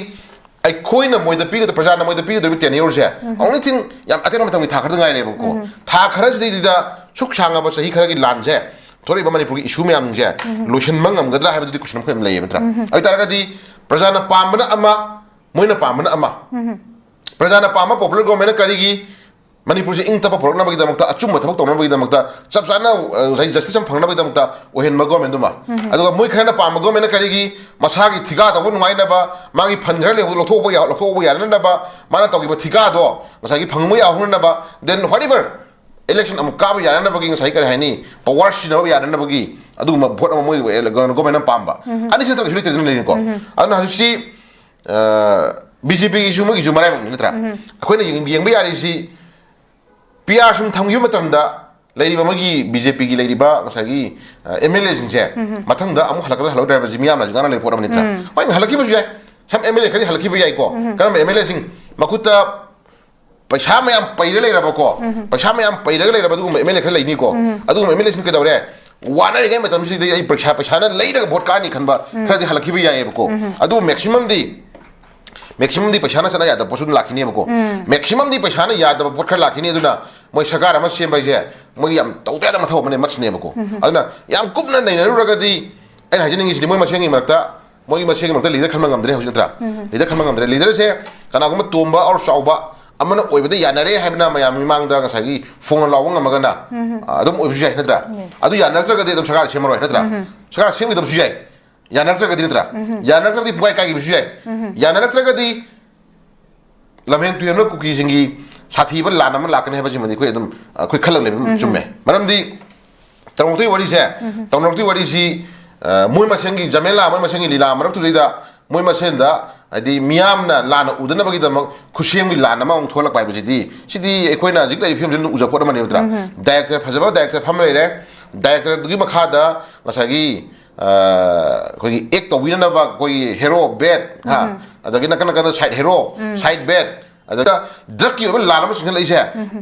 ꯑꯩꯈꯣꯏꯅ ꯃꯣꯏꯗ ꯄꯤꯒꯗꯕ, ꯄ꯭ꯔꯖꯥꯅ ꯃꯣꯏꯗ ꯄꯤꯒꯗꯧꯔꯤꯕ tenure ꯁꯦ, only thing, ꯌꯥꯝ ꯑꯇꯦꯟꯕ ꯃꯇꯝꯒꯤ ꯊꯥ ꯈꯔꯗ ꯉꯥꯏꯔꯦꯕꯀꯣ꯫ ꯊꯥ ꯈꯔꯁꯤꯗꯩꯗꯨꯗ ꯁꯨꯛ ꯁꯥꯡꯉꯕ ꯆꯍꯤ ꯈꯔꯒꯤ ꯂꯥꯟꯁꯦ, ꯊꯣꯛꯂꯛꯏꯕ ꯃꯅꯤꯄꯨꯔꯒꯤ issue ꯃꯌꯥꯝꯁꯤꯡꯁꯦ ꯂꯣꯏꯁꯤꯟꯕ ꯉꯝꯒꯗ꯭ꯔꯥ ꯍꯥꯏꯕꯗꯨꯗꯤ question ꯑꯃꯈꯛ ꯑꯗꯨꯝ ꯂꯩꯌꯦꯕ, ꯅꯠꯇ꯭ꯔꯥ? ꯑꯗꯨ ꯇꯥꯔꯒꯗꯤ ꯄ꯭ꯔꯖꯥꯅ ꯄꯥꯝꯕꯅ ꯑꯃ, ꯃꯣꯏꯅ ꯄꯥꯝꯕꯅ ꯑꯃ꯫ ꯄ꯭ꯔꯖꯥꯅ ꯄꯥꯝꯕ popular government ꯅ ꯀꯔꯤꯒꯤ? ꯃꯅꯤꯄꯨꯔꯁꯦ ꯏꯪ ꯇꯞꯄ ꯄꯨꯔꯛꯅꯕꯒꯤꯗꯃꯛꯇ, ꯑꯆꯨꯝꯕ ꯊꯕꯛ ꯇꯧꯅꯕꯒꯤꯗꯃꯛꯇ, ꯆꯞ ꯆꯥꯅ, ꯑ, ꯉꯁꯥꯏ justice ꯑꯃ ꯐꯪꯅꯕꯒꯤꯗꯃꯛꯇ ꯑꯣꯏꯍꯟꯕ government ꯗꯨꯃ꯫ ꯑꯗꯨꯒ ꯃꯣꯏ ꯈꯔꯅ ꯄꯥꯝꯕ government ꯅ ꯀꯔꯤꯒꯤ? ꯃꯁꯥꯒꯤ ꯊꯤꯀꯥ ꯇꯧꯕ ꯅꯨꯡꯉꯥꯏꯅꯕ, ꯃꯥꯒꯤ fund ꯈꯔ ꯂꯩꯍꯧꯕꯗꯣ ꯂꯧꯊꯣꯛꯄ ꯌꯥ-, ꯂꯧꯊꯣꯛꯄ ꯌꯥꯅꯅꯕ, ꯃꯥꯅ ꯇꯧꯈꯤꯕ ꯊꯤꯀꯥꯗꯣ ꯉꯁꯥꯏꯒꯤ ꯐꯪꯕ ꯌꯥꯍꯧꯅꯅꯕ, then whatever ꯏꯂꯦꯛꯁꯟ ꯑꯃꯨꯛ ꯀꯥꯕ ꯌꯥꯅꯅꯕꯒꯤ, ꯉꯁꯥꯏ ꯀꯔꯤ ꯍꯥꯏꯅꯤ, ꯄꯋꯥꯔ ꯁꯤꯖꯤꯟꯅꯕ ꯌꯥꯅꯅꯕꯒꯤ ꯑꯗꯨꯒꯨꯝꯕ ꯚꯣꯠ ꯑꯃ ꯃꯣꯏ ꯒꯣꯔꯃꯦꯟ ꯑꯃ ꯄꯥꯝꯕ꯫ ꯑꯅꯤꯁꯤ ꯅꯠꯇ꯭ꯔꯒ ꯀꯩꯁꯨ ꯂꯩꯇꯦꯗꯅ ꯂꯩꯔꯤꯀꯣ꯫ ꯑꯗꯨꯅ ꯍꯧꯖꯤꯛꯁꯤ ꯕꯤ ꯖꯦ ꯄꯤꯒꯤꯁꯨ ꯃꯣꯏꯒꯤꯁꯨ ꯃꯔꯥꯏꯕꯛꯅꯤ ꯅꯠꯇ꯭ꯔꯥ? ꯑꯩꯈꯣꯏꯅ ꯌꯦꯡ-, ꯌꯦꯡꯕ ꯌꯥꯔꯤꯁꯤ ꯄꯤ ꯑꯥꯔ ꯁꯨꯝ ꯊꯝꯈꯤꯕ ꯃꯇꯝꯗ ꯂꯩꯔꯤꯕ ꯃꯣꯏꯒꯤ ꯕꯤ ꯖꯦ ꯄꯤꯒꯤ ꯂꯩꯔꯤꯕ ꯉꯁꯥꯏꯒꯤ ꯑꯦꯝ ꯑꯦꯜ ꯑꯦꯁꯤꯡꯁꯦ ꯃꯊꯪꯗ ꯑꯃꯨꯛ ꯍꯜꯂꯛꯀꯗ꯭ꯔꯥ ꯍꯜꯂꯛꯑꯣꯏꯗ꯭ꯔꯥ ꯍꯥꯏꯕꯁꯤ ꯃꯤꯌꯥꯝꯅ ꯍꯧꯖꯤꯛ ꯉꯥꯡꯅ ꯂꯩꯕ ꯄꯣꯠ ꯑꯃ ꯅꯠꯇ꯭ꯔꯥ? ꯍꯣꯏ, ꯍꯜꯂꯛꯈꯤꯕꯁꯨ ꯌꯥꯏ꯫ ꯁꯝ ꯑꯦꯝ ꯑꯦꯜ ꯑꯦ ꯈꯔꯗꯤ ꯍꯜꯂꯛꯈꯤꯕ ꯌꯥꯏꯀꯣ꯫ ꯀꯔꯝꯕ ꯑꯦꯝ ꯑꯦꯜ ꯑꯦꯁꯤꯡ? ꯃꯈꯨꯠꯇ ꯄꯩꯁꯥ ꯃꯌꯥꯝ ꯄꯩꯔ ꯂꯩꯔꯕꯀꯣ, ꯄꯩꯁꯥ ꯃꯌꯥꯝ ꯄꯩꯔꯒ ꯂꯩꯔꯕ ꯑꯗꯨꯒꯨꯝꯕ ꯑꯦꯝ ꯑꯦꯜ ꯑꯦ ꯈꯔ ꯂꯩꯅꯤꯀꯣ꯫ ꯑꯗꯨꯒꯨꯝꯕ ꯑꯦꯝ ꯑꯦꯜ ꯑꯦꯁꯤꯡ ꯀꯩꯗꯧꯔꯦ? ꯋꯥꯅꯔꯤꯉꯩ ꯃꯇꯝꯁꯤꯗ ꯑꯩ ꯄꯩꯁꯥ, ꯄꯩꯁꯥꯅ ꯂꯩꯔꯒ ꯚꯣꯠ ꯀꯥꯅꯤ ꯈꯟꯕ ꯈꯔꯗꯤ ꯍꯜꯂꯛꯈꯤꯕ ꯌꯥꯏꯑꯕꯀꯣ꯫ ꯑꯗꯨꯕꯨ ꯃꯦꯛꯁꯤꯃꯝꯗꯤ, ꯃꯦꯛꯁꯤꯃꯝꯗꯤ ꯄꯩꯁꯥꯅ ꯆꯠꯅ ꯌꯥꯗꯕ ꯄꯣꯠꯁꯨ ꯑꯗꯨꯝ ꯂꯥꯛꯈꯤꯅꯦꯕꯀꯣ꯫ ꯃꯦꯛꯁꯤꯃꯝꯗꯤ ꯄꯩꯁꯥꯅ ꯌꯥꯗꯕ ꯄꯣꯠ ꯈꯔ ꯂꯥꯛꯈꯤꯅꯤ꯫ ꯑꯗꯨꯅ ꯃꯣꯏ ꯁꯔꯀꯥꯔ ꯑꯃ ꯁꯦꯝꯕ ꯍꯥꯏꯁꯦ ꯃꯣꯏꯒꯤ ꯌꯥꯝ ꯇꯧꯗ ꯌꯥꯗꯕ ꯃꯊꯧ ꯑꯃꯅꯦ, ꯃꯠꯁꯅꯦꯕꯀꯣ꯫ ꯑꯗꯨꯅ ꯌꯥꯝ ꯀꯨꯞꯅ ꯅꯩꯅꯔꯨꯔꯒꯗꯤ ꯑꯩꯅ ꯍꯥꯏꯖꯅꯤꯡꯉꯤꯁꯤꯗꯤ ꯃꯣꯏ ꯃꯁꯦꯟꯒꯤ ꯃꯔꯛꯇ, ꯃꯣꯏꯒꯤ ꯃꯁꯦꯟꯒꯤ ꯃꯔꯛꯇ ꯂꯤꯗꯔ ꯈꯟꯕ ꯉꯝꯗ꯭ꯔꯦ ꯍꯧꯖꯤꯛ ꯅꯠꯇ꯭ꯔꯥ? ꯂꯤꯗꯔ ꯈꯟꯕ ꯉꯝꯗ꯭ꯔꯦ꯫ ꯂꯤꯗꯔꯁꯦ ꯀꯅꯥꯒꯨꯝꯕ ꯇꯣꯝꯕ ꯑꯣꯔ ꯆꯥꯎꯕ ꯑꯃꯅ ꯑꯣꯏꯕꯗ ꯌꯥꯅꯔꯦ ꯍꯥꯏꯕꯅ ꯃꯌꯥꯝ ꯃꯤꯃꯥꯡꯗ ꯉꯁꯥꯏꯒꯤ ꯐꯣꯡꯅ ꯂꯥꯎꯕ ꯉꯝꯃꯒꯅ, ꯑ, ꯑꯗꯨꯝ ꯑꯣꯏꯕꯁꯨ ꯌꯥꯏ ꯅꯠꯇ꯭ꯔꯥ? ꯑꯗꯨ ꯌꯥꯅꯔꯛꯇ꯭ꯔꯒꯗꯤ ꯑꯗꯨꯝ ꯁꯔꯀꯥꯔ ꯁꯦꯝꯃꯔꯣꯏ ꯅꯠꯇ꯭ꯔꯥ? ꯁꯔꯀꯥꯔ ꯁꯦꯝꯈꯤꯗꯕꯁꯨ ꯌꯥꯏ꯫ ꯌꯥꯅꯔꯛꯇ꯭ꯔꯒꯗꯤ ꯅꯠꯇ꯭ꯔꯥ? ꯌꯥꯅꯔꯛꯇ꯭ꯔꯒꯗꯤ ꯄꯨꯡꯀꯥꯏ ꯀꯥꯏꯈꯤꯕꯁꯨ ꯌꯥꯏ꯫ ꯌꯥꯅꯔꯛꯇ꯭ꯔꯒꯗꯤ ꯂꯝꯍꯦꯟ ꯇꯨꯍꯦꯟꯕ ꯀꯨꯀꯤꯁꯤꯡꯒꯤ ꯁꯥꯊꯤꯕ ꯂꯥꯟ ꯑꯃ ꯂꯥꯛꯀꯅꯤ ꯍꯥꯏꯕꯁꯤꯃꯗꯤ ꯑꯩꯈꯣꯏ ꯑꯗꯨꯝ, ꯑꯩꯈꯣꯏ ꯈꯜꯂꯒ ꯂꯩꯕ ꯑꯗꯨꯝ ꯆꯨꯝꯃꯦ꯫ ꯃꯔꯝꯗꯤ ꯇꯧꯅꯔꯛꯇꯣꯏ ꯋꯥꯔꯤꯁꯦ, ꯇꯧꯅꯔꯛꯇꯣꯏ ꯋꯥꯔꯤꯁꯤ, ꯑ, ꯃꯣꯏ ꯃꯁꯦꯟꯒꯤ ꯖꯃꯦꯂꯥ, ꯃꯣꯏ ꯃꯁꯦꯟꯒꯤ ꯂꯤꯂꯥ ꯃꯔꯛꯇꯨꯗꯩꯗ ꯃꯣꯏ ꯃꯁꯦꯟꯗ, ꯍꯥꯏꯗꯤ, ꯃꯤꯌꯥꯝꯅ ꯂꯥꯟꯅ ꯎꯗꯅꯕꯒꯤꯗꯃꯛ ꯈꯨꯠꯁꯦꯝꯒꯤ ꯂꯥꯟ ꯑꯃꯃꯨꯛ ꯊꯣꯛꯂꯛꯄ ꯍꯥꯏꯕꯁꯤꯗꯤ, ꯁꯤꯗꯤ ꯑꯩꯈꯣꯏꯅ ꯍꯧꯖꯤꯛ ꯂꯩꯔꯤꯕ ꯐꯤꯕꯝꯁꯤꯗ ꯑꯗꯨꯝ ꯎꯖꯕ ꯄꯣꯠ ꯑꯃꯅꯦꯕ ꯅꯠꯇ꯭ꯔꯥ? ꯗꯥꯏꯔꯦꯛꯇꯔ, ꯐꯖꯕ ꯗꯥꯏꯔꯦꯛꯇꯔ ꯐꯝ ꯂꯩꯔꯦ꯫ ꯗꯥꯏꯔꯦꯛꯇꯔꯗꯨꯒꯤ ꯃꯈꯥꯗ ꯉꯁꯥꯏꯒꯤ, ꯑ, ꯑꯩꯈꯣꯏꯒꯤ ꯑꯦꯛ ꯇꯧꯕꯤꯅꯅꯕ ꯑꯩꯈꯣꯏꯒꯤ ꯍꯦꯔꯣ ꯕꯦꯠ, ꯍꯥ? ꯑꯗꯒꯤ ꯅꯥꯀꯟ ꯅꯥꯀꯟꯗ ꯁꯥꯏꯠ ꯍꯦꯔꯣ, ꯁꯥꯏꯠ ꯕꯦꯠ, ꯑꯗꯨꯒ ꯗ꯭ꯔꯛꯀꯤ ꯑꯣꯏꯕ ꯂꯥꯟ ꯑꯃ ꯆꯤꯡꯈꯠꯂꯛꯏꯁꯦ꯫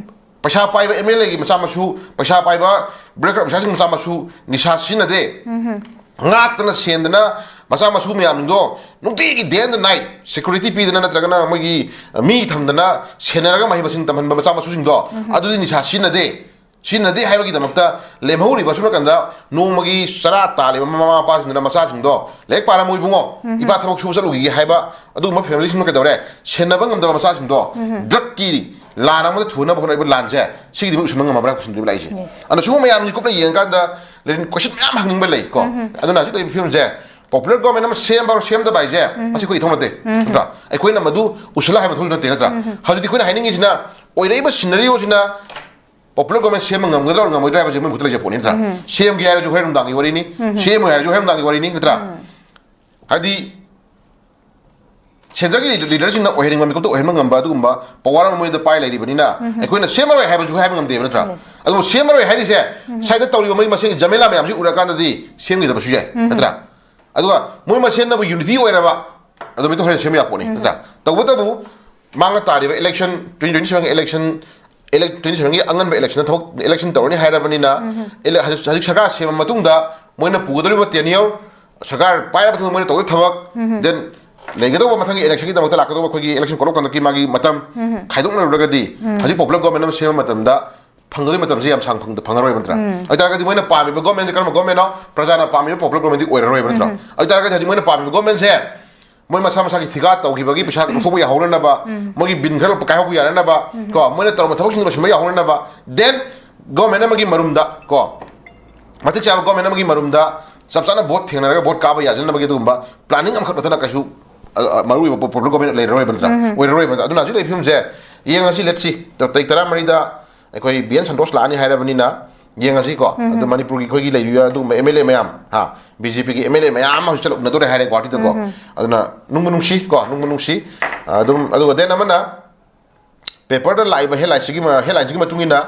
ꯄꯩꯁꯥ ꯄꯥꯏꯕ ꯑꯦꯝ ꯑꯦꯜ ꯑꯦꯒꯤ ꯃꯆꯥ ꯃꯁꯨ, ꯄꯩꯁꯥ ꯄꯥꯏꯕ ꯕ꯭ꯔꯦꯀꯔ ꯑꯣꯐꯤꯁꯥꯔꯁꯤꯡꯒꯤ ꯃꯆꯥ ꯃꯁꯨ ꯅꯤꯁꯥ ꯁꯤꯖꯤꯟꯅꯗꯦ꯫ ꯉꯥꯛꯇꯅ ꯁꯦꯟꯗꯅ ꯃꯆꯥ ꯃꯁꯨ ꯃꯌꯥꯝꯁꯤꯡꯗꯣ ꯅꯨꯡꯇꯤꯒꯤ day and night security ꯄꯤꯗꯅ ꯅꯠꯇ꯭ꯔꯒꯅ ꯃꯣꯏꯒꯤ ꯃꯤ ꯊꯝꯗꯅ ꯁꯦꯟꯅꯔꯒ ꯃꯍꯩ ꯃꯁꯤꯡ ꯇꯝꯍꯟꯕ ꯃꯆꯥ ꯃꯁꯨꯁꯤꯡꯗꯣ, ꯑꯗꯨꯗꯤ ꯅꯤꯁꯥ ꯁꯤꯖꯤꯟꯅꯗꯦ꯫ ꯁꯤꯖꯤꯟꯅꯗꯦ ꯍꯥꯏꯕꯒꯤꯗꯃꯛꯇ ꯂꯦꯝꯍꯧꯔꯤꯕ ꯑꯁꯣꯝ ꯅꯥꯀꯟꯗ ꯅꯣꯡꯃꯒꯤ ꯆꯔꯥ ꯇꯥꯜꯂꯤꯕ ꯃꯃꯥ ꯃꯄꯥꯁꯤꯡꯗꯨꯅ ꯃꯆꯥꯁꯤꯡꯗꯣ, "ꯂꯥꯏꯔꯤꯛ ꯄꯥꯔꯝꯃꯣ ꯏꯕꯨꯡꯉꯣ, ꯏꯄꯥ ꯊꯕꯛ ꯁꯨꯕ ꯆꯠꯂꯨꯈꯤꯒꯦ" ꯍꯥꯏꯕ ꯑꯗꯨꯒꯨꯝꯕ ꯐꯦꯃꯤꯂꯤꯁꯤꯡꯗꯣ ꯀꯩꯗꯧꯔꯦ? ꯁꯦꯟꯅꯕ ꯉꯝꯗꯕ ꯃꯆꯥꯁꯤꯡꯗꯣ ꯗ꯭ꯔꯛꯀꯤ ꯂꯥꯟ ꯑꯃꯗ ꯊꯨꯅꯕ ꯍꯣꯠꯅꯔꯤꯕ ꯂꯥꯟꯁꯦ, ꯁꯤꯒꯤꯗꯤ ꯃꯣꯏ ꯎꯁꯟꯕ ꯉꯝꯃꯕ꯭ꯔꯥ ꯍꯥꯏꯕ ꯀꯣꯏꯁꯟꯗꯨꯅꯦꯕ ꯂꯥꯛꯏꯁꯦ꯫ ꯑꯗꯨꯅ ꯁꯤꯒꯨꯝꯕ ꯃꯌꯥꯝꯁꯤ ꯀꯨꯞꯅ ꯌꯦꯡꯉꯀꯥꯟꯗ ꯂꯦꯔꯤꯟ ꯀꯣꯏꯁꯟ ꯃꯌꯥꯝ ꯍꯪꯅꯤꯡꯕ ꯂꯩꯀꯣ꯫ ꯑꯗꯨꯅ ꯍꯧꯖꯤꯛ ꯂꯩꯔꯤꯕ ꯐꯤꯕꯝꯁꯦ, ꯄꯣꯄꯨꯂꯔ ꯒꯣꯔꯃꯦꯟ ꯑꯃ ꯁꯦꯝꯕ ꯁꯦꯝꯗꯕ ꯍꯥꯏꯁꯦ ꯃꯁꯤ ꯑꯩꯈꯣꯏ ꯏꯊꯧ ꯅꯠꯇꯦ, ꯅꯠꯇ꯭ꯔꯥ? ꯑꯩꯈꯣꯏꯅ ꯃꯗꯨ ꯎꯁꯜꯂ ꯍꯥꯏꯕ ꯃꯊꯧꯁꯨ ꯅꯠꯇꯦ, ꯅꯠꯇ꯭ꯔꯥ? ꯍꯧꯖꯤꯛꯇꯤ ꯑꯩꯈꯣꯏꯅ ꯍꯥꯏꯅꯤꯡꯉꯤꯁꯤꯅ ꯑꯣꯏꯔꯛꯏꯕ ꯁꯤꯅꯔꯤꯑꯣꯁꯤꯅ ꯄꯣꯄꯨꯂꯔ ꯒꯣꯔꯃꯦꯟ ꯁꯦꯝꯕ ꯉꯝꯒꯗ꯭ꯔꯥ ꯉꯝꯃꯣꯏꯗ꯭ꯔꯥ ꯍꯥꯏꯕꯁꯦ ꯃꯣꯏ ꯃꯈꯨꯠꯇ ꯂꯩꯖꯄꯣꯠꯅꯤ ꯅꯠꯇ꯭ꯔꯥ? ꯁꯦꯝꯒꯦ ꯍꯥꯏꯔꯁꯨ ꯍꯣꯔꯦꯟ ꯅꯨꯡꯗꯥꯡꯒꯤ ꯋꯥꯔꯤꯅꯤ, ꯁꯦꯝꯃꯣꯏ ꯍꯥꯏꯔꯁꯨ ꯍꯣꯔꯦꯟ ꯅꯨꯡꯗꯥꯡꯒꯤ ꯋꯥꯔꯤꯅꯤ ꯅꯠꯇ꯭ꯔꯥ? ꯍꯥꯏꯗꯤ ꯁꯦꯟꯇꯔꯒꯤ ꯂꯤꯗꯔꯁꯤꯡꯅ ꯑꯣꯏꯍꯟꯅꯤꯡꯕ ꯃꯤꯀꯨꯞꯇ ꯑꯣꯏꯍꯟꯕ ꯉꯝꯕ ꯑꯗꯨꯒꯨꯝꯕ ꯄꯋꯥꯔ ꯑꯃ ꯃꯣꯏꯗ ꯄꯥꯏ ꯂꯩꯔꯤꯕꯅꯤꯅ ꯑꯩꯈꯣꯏꯅ ꯁꯦꯝꯃꯔꯣꯏ ꯍꯥꯏꯕꯁꯨ ꯍꯥꯏꯕ ꯉꯝꯗꯦꯕ ꯅꯠꯇ꯭ꯔꯥ? ꯑꯗꯨꯕꯨ ꯁꯦꯝꯃꯔꯣꯏ ꯍꯥꯏꯔꯤꯁꯦ ꯁ꯭ꯋꯥꯏꯗ ꯇꯧꯔꯤꯕ ꯃꯣꯏ ꯃꯁꯦꯟꯒꯤ ꯖꯃꯦꯂꯥ ꯃꯌꯥꯝꯁꯤ ꯎꯔꯀꯥꯟꯗꯗꯤ ꯁꯦꯝꯈꯤꯗꯕꯁꯨ ꯌꯥꯏ ꯅꯠꯇ꯭ꯔꯥ? ꯑꯗꯨꯒ ꯃꯣꯏ ꯃꯁꯦꯟꯅꯕꯨ ꯌꯨꯅꯤꯇꯤ ꯑꯣꯏꯔꯕ ꯑꯗꯨꯃꯤꯠꯇ ꯍꯣꯔꯦꯟ ꯁꯦꯝꯕ ꯌꯥꯄꯣꯠꯅꯤ ꯅꯠꯇ꯭ꯔꯥ? ꯇꯧꯕꯇꯕꯨ ꯃꯥꯡꯉ ꯇꯥꯔꯤꯕ ꯏꯂꯦꯛꯁꯟ, ꯇ꯭ꯋꯦꯟꯇꯤ ꯇ꯭ꯋꯦꯟꯇꯤ ꯁꯚꯦꯟꯒꯤ ꯏꯂꯦꯛꯁꯟ, ꯇ꯭ꯋꯦꯟꯇꯤ ꯁꯚꯦꯟꯒꯤ ꯑꯉꯟꯕ ꯏꯂꯦꯛꯁꯟꯗ ꯊꯕꯛ, ꯏꯂꯦꯛꯁꯟ ꯇꯧꯔꯅꯤ ꯍꯥꯏꯔꯕꯅꯤꯅ, ꯏꯂꯦ-, ꯍꯧꯖꯤꯛ, ꯍꯧꯖꯤꯛ ꯁꯔꯀꯥꯔ ꯁꯦꯝꯃ ꯃꯇꯨꯡꯗ ꯃꯣꯏꯅ ꯄꯨꯒꯗꯧꯔꯤꯕ ꯇꯦꯅꯤꯌꯣꯔ, ꯁꯔꯀꯥꯔ ꯄꯥꯏꯔꯕ ꯃꯇꯨꯡꯗ ꯃꯣꯏꯅ ꯇꯧꯒꯗꯧꯔꯤꯕ ꯊꯕꯛ, ꯗꯦꯟ ꯂꯩꯒꯗꯧꯕ ꯃꯊꯪꯒꯤ ꯏꯂꯦꯛꯁꯟꯒꯤꯗꯃꯛꯇ ꯂꯥꯛꯀꯗꯧꯕ ꯑꯩꯈꯣꯏꯒꯤ ꯏꯂꯦꯛꯁꯟ ꯀꯣꯠ ꯑꯣꯐ ꯀꯟꯗꯛꯀꯤ ꯃꯥꯒꯤ ꯃꯇꯝ ꯈꯥꯏꯗꯣꯛꯅꯔꯨꯔꯒꯗꯤ ꯍꯧꯖꯤꯛ ꯄꯣꯄꯨꯂꯔ ꯒꯣꯔꯃꯦꯟ ꯑꯃ ꯁꯦꯝꯕ ꯃꯇꯝꯗ ꯐꯪꯒꯗꯧꯔꯤꯕ ꯃꯇꯝꯁꯦ ꯌꯥꯝ ꯁꯥꯡ ꯐꯪꯗ-, ꯐꯪꯉꯔꯣꯏꯕ ꯅꯠꯇ꯭ꯔꯥ? ꯑꯗꯨ ꯑꯣꯏꯇꯥꯔꯒꯗꯤ ꯃꯣꯏꯅ ꯄꯥꯝꯃꯤꯕ ꯒꯣꯔꯃꯦꯟꯁꯦ ꯀꯔꯝꯕ ꯒꯣꯔꯃꯦꯟꯅꯣ? ꯄ꯭ꯔꯖꯥꯅ ꯄꯥꯝꯃꯤꯕ ꯄꯣꯄꯨꯂꯔ ꯒꯣꯔꯃꯦꯟꯗꯤ ꯑꯣꯏꯔꯔꯣꯏꯕ ꯅꯠꯇ꯭ꯔꯥ? ꯑꯗꯨ ꯑꯣꯏꯇꯥꯔꯒꯗꯤ ꯍꯧꯖꯤꯛ ꯃꯣꯏꯅ ꯄꯥꯝꯃꯤꯕ ꯒꯣꯔꯃꯦꯟꯁꯦ ꯃꯣꯏ ꯃꯁꯥ ꯃꯁꯥꯒꯤ ꯊꯤꯀꯥ ꯇꯧꯈꯤꯕꯒꯤ ꯄꯩꯁꯥ ꯂꯧꯊꯣꯛꯄ ꯌꯥꯍꯧꯅꯅꯕ, ꯃꯣꯏꯒꯤ ꯕꯤꯟ ꯈꯔ ꯀꯥꯏꯍꯧꯕ ꯌꯥꯅꯅꯕ, ꯀꯣ, ꯃꯣꯏꯅ ꯇꯧꯔꯝꯕ ꯊꯕꯛꯁꯤꯡꯗꯣ ꯂꯣꯏꯁꯤꯟꯕ ꯌꯥꯍꯧꯅꯅꯕ, ꯗꯦꯟ ꯒꯣꯔꯃꯦꯟ ꯑꯃꯒꯤ ꯃꯔꯨꯝꯗ, ꯀꯣ, ꯃꯇꯤꯛ ꯆꯥꯕ ꯒꯣꯔꯃꯦꯟ ꯑꯃꯒꯤ ꯃꯔꯨꯝꯗ ꯆꯞ ꯆꯥꯅ ꯚꯣꯠ ꯊꯦꯡꯅꯔꯒ ꯚꯣꯠ ꯀꯥꯕ ꯌꯥꯖꯅꯕꯒꯤ ꯑꯗꯨꯒꯨꯝꯕ ꯄ꯭ꯂꯥꯅꯤꯡ ꯑꯃꯈꯛ ꯅꯠꯇꯅ ꯀꯩꯁꯨ, ꯑ, ꯑ, ꯃꯔꯨꯑꯣꯏꯕ ꯄꯣ-, ꯄꯣꯄꯨꯂꯔ ꯒꯣꯔꯃꯦꯟ ꯂꯩꯔꯔꯣꯏꯕ ꯅꯠꯇ꯭ꯔꯥ? ꯑꯣꯏꯔꯔꯣꯏꯕ ꯅꯠꯇ꯭ꯔꯥ? ꯑꯗꯨꯅ ꯍꯧꯖꯤꯛ ꯂꯩꯔꯤꯕ ꯐꯤꯕꯝꯁꯦ ꯌꯦꯡꯉꯁꯤ, ꯂꯦꯠꯁꯤ, ꯇꯥꯔꯤꯛ ꯇꯔꯥꯃꯔꯤꯗ ꯑꯩꯈꯣꯏ ꯕꯤ ꯑꯦꯟ ꯁꯟꯇꯣꯁ ꯂꯥꯛꯑꯅꯤ ꯍꯥꯏꯔꯕꯅꯤꯅ ꯌꯦꯡꯉꯁꯤꯀꯣ꯫ ꯑꯗꯨ ꯃꯅꯤꯄꯨꯔꯒꯤ ꯑꯩꯈꯣꯏꯒꯤ ꯂꯩꯔꯤꯕ ꯑꯗꯨꯒꯨꯝꯕ ꯑꯦꯝ ꯑꯦꯜ ꯑꯦ ꯃꯌꯥꯝ, ꯍꯥ, ꯕꯤ ꯖꯦ ꯄꯤꯒꯤ ꯑꯦꯝ ꯑꯦꯜ ꯑꯦ ꯃꯌꯥꯝ ꯑꯃ ꯍꯧꯖꯤꯛ ꯆꯠꯂ ꯎꯅꯗꯣꯔꯦ ꯍꯥꯏꯔꯦ ꯒꯨꯋꯥꯍꯥꯇꯤꯗꯀꯣ꯫ ꯑꯗꯨꯅ ꯅꯨꯡꯕꯨ ꯅꯨꯡꯁꯤ ꯀꯣ, ꯅꯨꯡꯕꯨ ꯅꯨꯡꯁꯤ꯫ ꯑꯗꯨꯝ, ꯑꯗꯨꯒ ꯗꯦꯟ ꯑꯃꯅ ꯄꯦꯄꯔꯗ ꯂꯥꯛꯏꯕ ꯍꯦꯗꯂꯥꯏꯟꯁꯤꯒꯤ ꯃ-, ꯍꯦꯗꯂꯥꯏꯟꯁꯤꯒꯤ ꯃꯇꯨꯡ ꯏꯟꯅ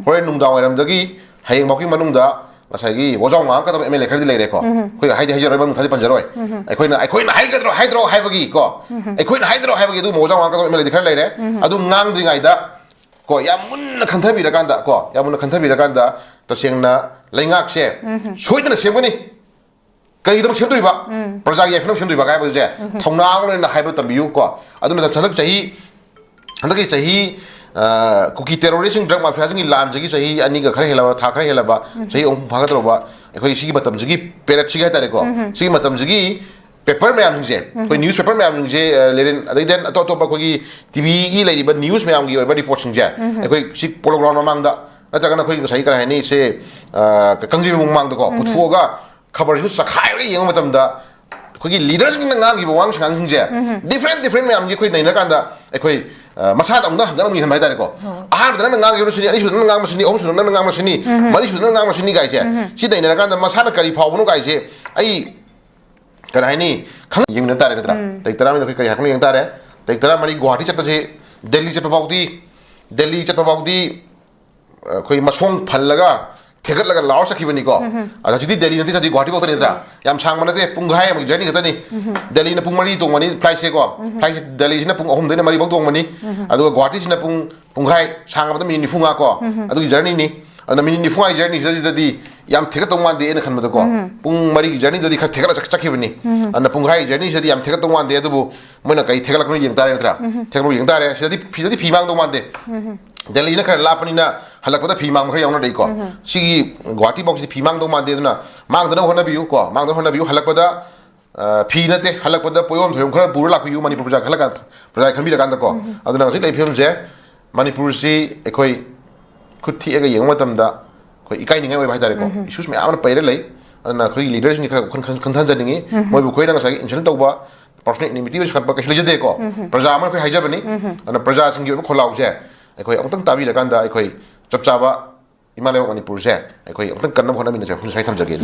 ꯍꯣꯔꯦꯟ ꯅꯨꯡꯗꯥꯡ ꯋꯥꯏꯔꯝꯗꯒꯤ ꯍꯌꯦꯡꯐꯥꯎꯒꯤ ꯃꯅꯨꯡꯗ ꯉꯁꯥꯏꯒꯤ ꯋꯥꯖꯥꯎ ꯉꯥꯡꯉꯛꯀꯗꯕ ꯑꯦꯝ ꯑꯦꯜ ꯑꯦ ꯈꯔꯗꯤ ꯂꯩꯔꯦꯀꯣ꯫ ꯑꯩꯈꯣꯏ ꯍꯥꯏꯗꯤ ꯍꯥꯏꯖꯔꯣꯏ, ꯃꯃꯤꯡ ꯊꯥꯗꯤ ꯄꯟꯖꯔꯣꯏ꯫ ꯑꯩꯈꯣꯏꯅ, ꯑꯩꯈꯣꯏꯅ ꯍꯥꯏꯒꯗ꯭ꯔꯣ ꯍꯥꯏꯗ꯭ꯔꯣ ꯍꯥꯏꯕꯒꯤ ꯀꯣ, ꯑꯩꯈꯣꯏꯅ ꯍꯥꯏꯗ꯭ꯔꯣ ꯍꯥꯏꯕꯒꯤ ꯑꯗꯨꯒꯨꯝꯕ ꯋꯥꯖꯥꯎ ꯉꯥꯡꯉꯛꯀꯗꯕ ꯑꯦꯝ ꯑꯦꯜ ꯑꯦꯗꯤ ꯈꯔ ꯂꯩꯔꯦ꯫ ꯑꯗꯨ ꯉꯥꯡꯗ꯭ꯔꯤꯉꯩꯗ ꯀꯣ, ꯌꯥꯝ ꯃꯨꯟꯅ ꯈꯟꯊꯕꯤꯔꯀꯥꯟꯗ ꯀꯣ, ꯌꯥꯝ ꯃꯨꯟꯅ ꯈꯟꯊꯕꯤꯔꯀꯥꯟꯗ ꯇꯁꯦꯡꯅ ꯂꯩꯉꯥꯛꯁꯦ ꯁꯣꯏꯗꯅ ꯁꯦꯝꯒꯅꯤ꯫ ꯀꯔꯤꯒꯤꯗꯃꯛ ꯁꯦꯝꯗꯣꯔꯤꯕ? ꯄ꯭ꯔꯖꯥꯒꯤ ꯌꯥꯏꯐꯅꯕ ꯁꯦꯝꯗꯣꯔꯤꯕ ꯀꯥꯏ ꯍꯥꯏꯕꯁꯦ ꯊꯧꯅꯥ ꯑꯃ ꯂꯩꯅ ꯍꯥꯏꯕ ꯇꯝꯕꯤꯌꯨ ꯀꯣ꯫ ꯑꯗꯨꯅ ꯍꯟꯗꯛ ꯆꯍꯤ, ꯍꯟꯗꯛꯀꯤ ꯆꯍꯤ, ꯑ, ꯀꯨꯀꯤ ꯇꯦꯔꯣꯔꯤꯁꯁꯤꯡ, ꯗ꯭ꯔꯒ ꯃꯥꯐꯤꯌꯥꯁꯤꯡꯒꯤ ꯂꯥꯟꯁꯤꯒꯤ ꯆꯍꯤ ꯑꯅꯤꯒ ꯈꯔ ꯍꯦꯜꯂꯕ, ꯊꯥ ꯈꯔ ꯍꯦꯜꯂꯕ, ꯆꯍꯤ ꯑꯍꯨꯝ ꯐꯥꯒꯗꯧꯔꯕ ꯑꯩꯈꯣꯏ ꯁꯤꯒꯤ ꯃꯇꯝꯁꯤꯒꯤ ꯄꯦꯔꯠꯁꯤꯒꯤ ꯍꯥꯏꯇꯥꯔꯦꯀꯣ, ꯁꯤꯒꯤ ꯃꯇꯝꯁꯤꯒꯤ ꯄꯦꯄꯔ ꯃꯌꯥꯝꯁꯤꯡꯁꯦ, ꯑꯩꯈꯣꯏ ꯅ꯭ꯌꯨꯁ ꯄꯦꯄꯔ ꯃꯌꯥꯝꯁꯤꯡꯁꯦ, ꯑ, ꯂꯦꯔꯤꯟ, ꯑꯗꯩ ꯗꯦꯟ ꯑꯇꯣꯞ ꯑꯇꯣꯞꯄ ꯑꯩꯈꯣꯏꯒꯤ ꯇꯤ ꯚꯤꯒꯤ ꯂꯩꯔꯤꯕ ꯅ꯭ꯌꯨꯁ ꯃꯌꯥꯝꯒꯤ ꯑꯣꯏꯕ ꯔꯤꯄꯣꯔꯠꯁꯤꯡꯁꯦ ꯑꯩꯈꯣꯏ ꯁꯤ ꯄꯣꯂꯣ ꯒ꯭ꯔꯥꯎꯟ ꯃꯃꯥꯡꯗ ꯅꯠꯇ꯭ꯔꯒꯅ ꯑꯩꯈꯣꯏ ꯉꯁꯥꯏꯒꯤ ꯀꯔꯤ ꯍꯥꯏꯅꯤ, ꯁꯦ, ꯑ, ꯀ-, ꯀꯪꯖꯩꯕꯨꯡ ꯃꯃꯥꯡꯗꯀꯣ ꯄꯨꯊꯣꯛꯑꯒ ꯈꯕꯔꯁꯤꯡꯗꯨ ꯆꯈꯥꯏꯔꯒ ꯌꯦꯡꯕ ꯃꯇꯝꯗ ꯑꯩꯈꯣꯏꯒꯤ ꯂꯤꯗꯔꯁꯤꯡꯅ ꯉꯥꯡꯈꯤꯕ ꯋꯥꯉꯥꯡ ꯁꯉꯥꯡꯁꯤꯡꯁꯦ ꯗꯤꯐ꯭ꯔꯦꯟ ꯗꯤꯐ꯭ꯔꯦꯟ ꯃꯌꯥꯝꯒꯤ ꯑꯩꯈꯣꯏ ꯅꯩꯅꯔꯀꯥꯟꯗ ꯑꯩꯈꯣꯏ ꯑ, ꯃꯁꯥꯗ ꯑꯃꯨꯛꯇ ꯍꯪꯒꯠ ꯑꯃꯨꯛ ꯌꯦꯡꯍꯟꯕ ꯍꯥꯏꯇꯥꯔꯦꯀꯣ꯫ ꯑꯍꯥꯟꯕꯗ ꯅꯪꯅ ꯉꯥꯡꯈꯤꯕ ꯁꯤꯅꯤ, ꯑꯅꯤꯁꯨꯕꯗ ꯅꯪꯅ ꯉꯥꯡꯕ ꯁꯤꯅꯤ, ꯑꯍꯨꯝꯁꯨꯕꯗ ꯅꯪꯅ ꯉꯥꯡꯕ ꯁꯤꯅꯤ, ꯃꯔꯤꯁꯨꯕꯗ ꯅꯪꯅ ꯉꯥꯡꯕ ꯁꯤꯅꯤ ꯀꯥꯏꯁꯦ꯫ ꯁꯤ ꯅꯩꯅꯔꯀꯥꯟꯗ ꯃꯁꯥꯅ ꯀꯔꯤ ꯐꯥꯎꯕꯅꯣ ꯀꯥꯏꯁꯦ ꯑꯩ ꯀꯔꯤ ꯍꯥꯏꯅꯤ, ꯈꯪ ꯌꯦꯡꯃꯤꯟꯅ ꯇꯥꯔꯦ ꯅꯠꯇ꯭ꯔꯥ? ꯇꯥꯔꯤꯛ ꯇꯔꯥꯃꯔꯤꯗ ꯑꯩꯈꯣꯏ ꯀꯔꯤ ꯍꯥꯏꯔꯛꯄꯅꯣ ꯌꯦꯡ ꯇꯥꯔꯦ꯫ ꯇꯥꯔꯤꯛ ꯇꯔꯥꯃꯔꯤ ꯒꯨꯋꯥꯍꯥꯇꯤ ꯆꯠꯄꯁꯦ, ꯗꯦꯜꯂꯤ ꯆꯠꯄ ꯐꯥꯎꯗꯤ, ꯗꯦꯜꯂꯤ ꯆꯠꯄ ꯐꯥꯎꯗꯤ ꯑꯩꯈꯣꯏ ꯃꯁꯣꯡ ꯐꯜꯂꯒ ꯊꯦꯒꯠꯂꯒ ꯂꯥꯎꯔ ꯆꯠꯈꯤꯕꯅꯤꯀꯣ꯫ ꯑꯗꯣ ꯍꯧꯖꯤꯛꯇꯤ ꯗꯦꯜꯂꯤ ꯅꯠꯇꯦ, ꯍꯧꯖꯤꯛ ꯒꯨꯋꯥꯍꯥꯇꯤ ꯐꯥꯎꯇꯅꯤ ꯅꯠꯇ꯭ꯔꯥ? ꯌꯥꯝ ꯁꯥꯡꯕ ꯅꯠꯇꯦ, ꯄꯨꯡꯈꯥꯏ ꯑꯃꯒꯤ ꯖꯔꯅꯤ ꯈꯛꯇꯅꯤ꯫ ꯗꯦꯜꯂꯤꯅ ꯄꯨꯡ ꯃꯔꯤ ꯇꯣꯡꯕꯅꯤ ꯐ꯭ꯂꯥꯏꯠꯁꯦꯀꯣ꯫ ꯐ꯭ꯂꯥꯏꯠꯁꯦ ꯗꯦꯜꯂꯤꯁꯤꯅ ꯄꯨꯡ ꯑꯍꯨꯝꯗꯩꯅ ꯃꯔꯤꯐꯥꯎ ꯇꯣꯡꯕꯅꯤ꯫ ꯑꯗꯨꯒ ꯒꯨꯋꯥꯍꯥꯇꯤꯁꯤꯅ ꯄꯨꯡ ꯄꯨꯡꯈꯥꯏ, ꯁꯥꯡꯉꯕꯗ ꯃꯤꯅꯤꯠ ꯅꯤꯐꯨ ꯃꯉꯥ ꯀꯣ꯫ ꯑꯗꯨꯒꯤ ꯖꯔꯅꯤꯅꯤ꯫ ꯑꯗꯨꯅ ꯃꯤꯅꯤꯠ ꯅꯤꯐꯨ ꯃꯉꯥꯒꯤ ꯖꯔꯅꯤꯁꯤꯗꯗꯤ ꯌꯥꯝ ꯊꯦꯒꯠꯇꯧ ꯃꯥꯟꯗꯦ ꯑꯩꯅ ꯈꯟꯕꯗꯀꯣ꯫ ꯄꯨꯡ ꯃꯔꯤꯒꯤ ꯖꯔꯅꯤꯗꯗꯤ ꯈꯔ ꯊꯦꯒꯠꯂ ꯆꯠ- ꯆꯠꯈꯤꯕꯅꯤ꯫ ꯑꯗꯨꯅ ꯄꯨꯡꯈꯥꯏꯒꯤ ꯖꯔꯅꯤꯁꯤꯗꯤ ꯌꯥꯝ ꯊꯦꯒꯠꯇꯧ ꯃꯥꯟꯗꯦ, ꯑꯗꯨꯕꯨ ꯃꯣꯏꯅ ꯀꯩ ꯊꯦꯒꯠꯂꯛꯄꯅꯣ ꯌꯦꯡ ꯇꯥꯔꯦ ꯅꯠꯇ꯭ꯔꯥ? ꯊꯦꯒꯠꯂꯛꯄ ꯌꯦꯡ ꯇꯥꯔꯦ꯫ ꯁꯤꯗꯗꯤ ꯐꯤꯗꯗꯤ ꯐꯤ ꯃꯥꯡꯗꯧ ꯃꯥꯟꯗꯦ꯫ ꯗꯦꯜꯂꯤꯅ ꯈꯔ ꯂꯥꯞꯄꯅꯤꯅ ꯍꯜꯂꯛꯄꯗ ꯐꯤ ꯃꯥꯡꯕ ꯈꯔ ꯌꯥꯎꯅꯔꯛꯏꯀꯣ꯫ ꯁꯤꯒꯤ ꯒꯨꯋꯥꯍꯥꯇꯤ ꯐꯥꯎꯁꯤꯗꯤ ꯐꯤ ꯃꯥꯡꯗꯧ ꯃꯥꯟꯗꯦ꯫ ꯑꯗꯨꯅ ꯃꯥꯡꯗꯅꯕ ꯍꯣꯠꯅꯕꯤꯌꯨ ꯀꯣ, ꯃꯥꯡꯗꯅꯕ ꯍꯣꯠꯅꯕꯤꯌꯨ꯫ ꯍꯜꯂꯛꯄꯗ ꯑ, ꯐꯤ ꯅꯠꯇꯦ, ꯍꯜꯂꯛꯄꯗ ꯄꯣꯌꯣꯝ ꯊꯣꯌꯣꯝ ꯈꯔ ꯄꯨꯔ ꯂꯥꯛꯄꯤꯌꯨ, ꯃꯅꯤꯄꯨꯔ ꯄ꯭ꯔꯖꯥ ꯈꯜꯂꯀꯥꯟꯗ, ꯄ꯭ꯔꯖꯥ ꯈꯟꯕꯤꯔꯀꯥꯟꯗꯀꯣ꯫ ꯑꯗꯨꯅ ꯍꯧꯖꯤꯛ ꯂꯩꯔꯤꯕ ꯐꯤꯕꯝꯁꯦ ꯃꯅꯤꯄꯨꯔꯁꯤ ꯑꯩꯈꯣꯏ ꯈꯨꯠ ꯊꯦꯛꯑꯒ ꯌꯦꯡꯕ ꯃꯇꯝꯗ ꯑꯩꯈꯣꯏ ꯏꯀꯥꯏꯅꯤꯡꯉꯥꯏ ꯑꯣꯏꯕ ꯍꯥꯏꯇꯥꯔꯦꯀꯣ꯫ ꯏꯁꯨꯁ ꯃꯌꯥꯝ ꯑꯃ ꯄꯩꯔ ꯂꯩ꯫ ꯑꯗꯨꯅ ꯑꯩꯈꯣꯏꯒꯤ ꯂꯤꯗꯔꯁꯤꯡꯒꯤ ꯈꯔ ꯋꯥꯈꯜ ꯈꯟ- ꯈꯟꯊꯍꯟꯖꯅꯤꯡꯉꯤ꯫ ꯃꯣꯏꯕꯨ ꯑꯩꯈꯣꯏꯅ ꯉꯁꯥꯏꯒꯤ ꯏꯟꯁꯜ ꯇꯧꯕ, ꯄꯔꯁꯣꯅꯦꯜ ꯑꯦꯅꯤꯃꯤꯇꯤ ꯑꯣꯏꯅ ꯁꯥꯒꯠꯄ ꯀꯩꯁꯨ ꯂꯩꯖꯗꯦꯀꯣ꯫ ꯄ꯭ꯔꯖꯥ ꯑꯃ ꯑꯩꯈꯣꯏ ꯍꯥꯏꯖꯕꯅꯤ꯫ ꯑꯗꯨꯅ ꯄ꯭ꯔꯖꯥꯁꯤꯡꯒꯤ ꯑꯣꯏꯕ ꯈꯣꯜꯂꯥꯎꯁꯦ ꯑꯩꯈꯣꯏ ꯑꯃꯨꯛꯇꯪ ꯇꯥꯕꯤꯔꯀꯥꯟꯗ ꯑꯩꯈꯣꯏ ꯆꯞ ꯆꯥꯕ ꯏꯃꯥ ꯂꯩꯕꯥꯛ ꯃꯅꯤꯄꯨꯔꯁꯦ ꯑꯩꯈꯣꯏ ꯑꯃꯨꯛꯇꯪ ꯀꯟꯅꯕ ꯍꯣꯠꯅꯃꯤꯟꯅꯁꯦ꯫ ꯋꯥꯐꯝꯁꯦ ꯁ꯭ꯋꯥꯏ ꯊꯝꯖꯒꯦ꯫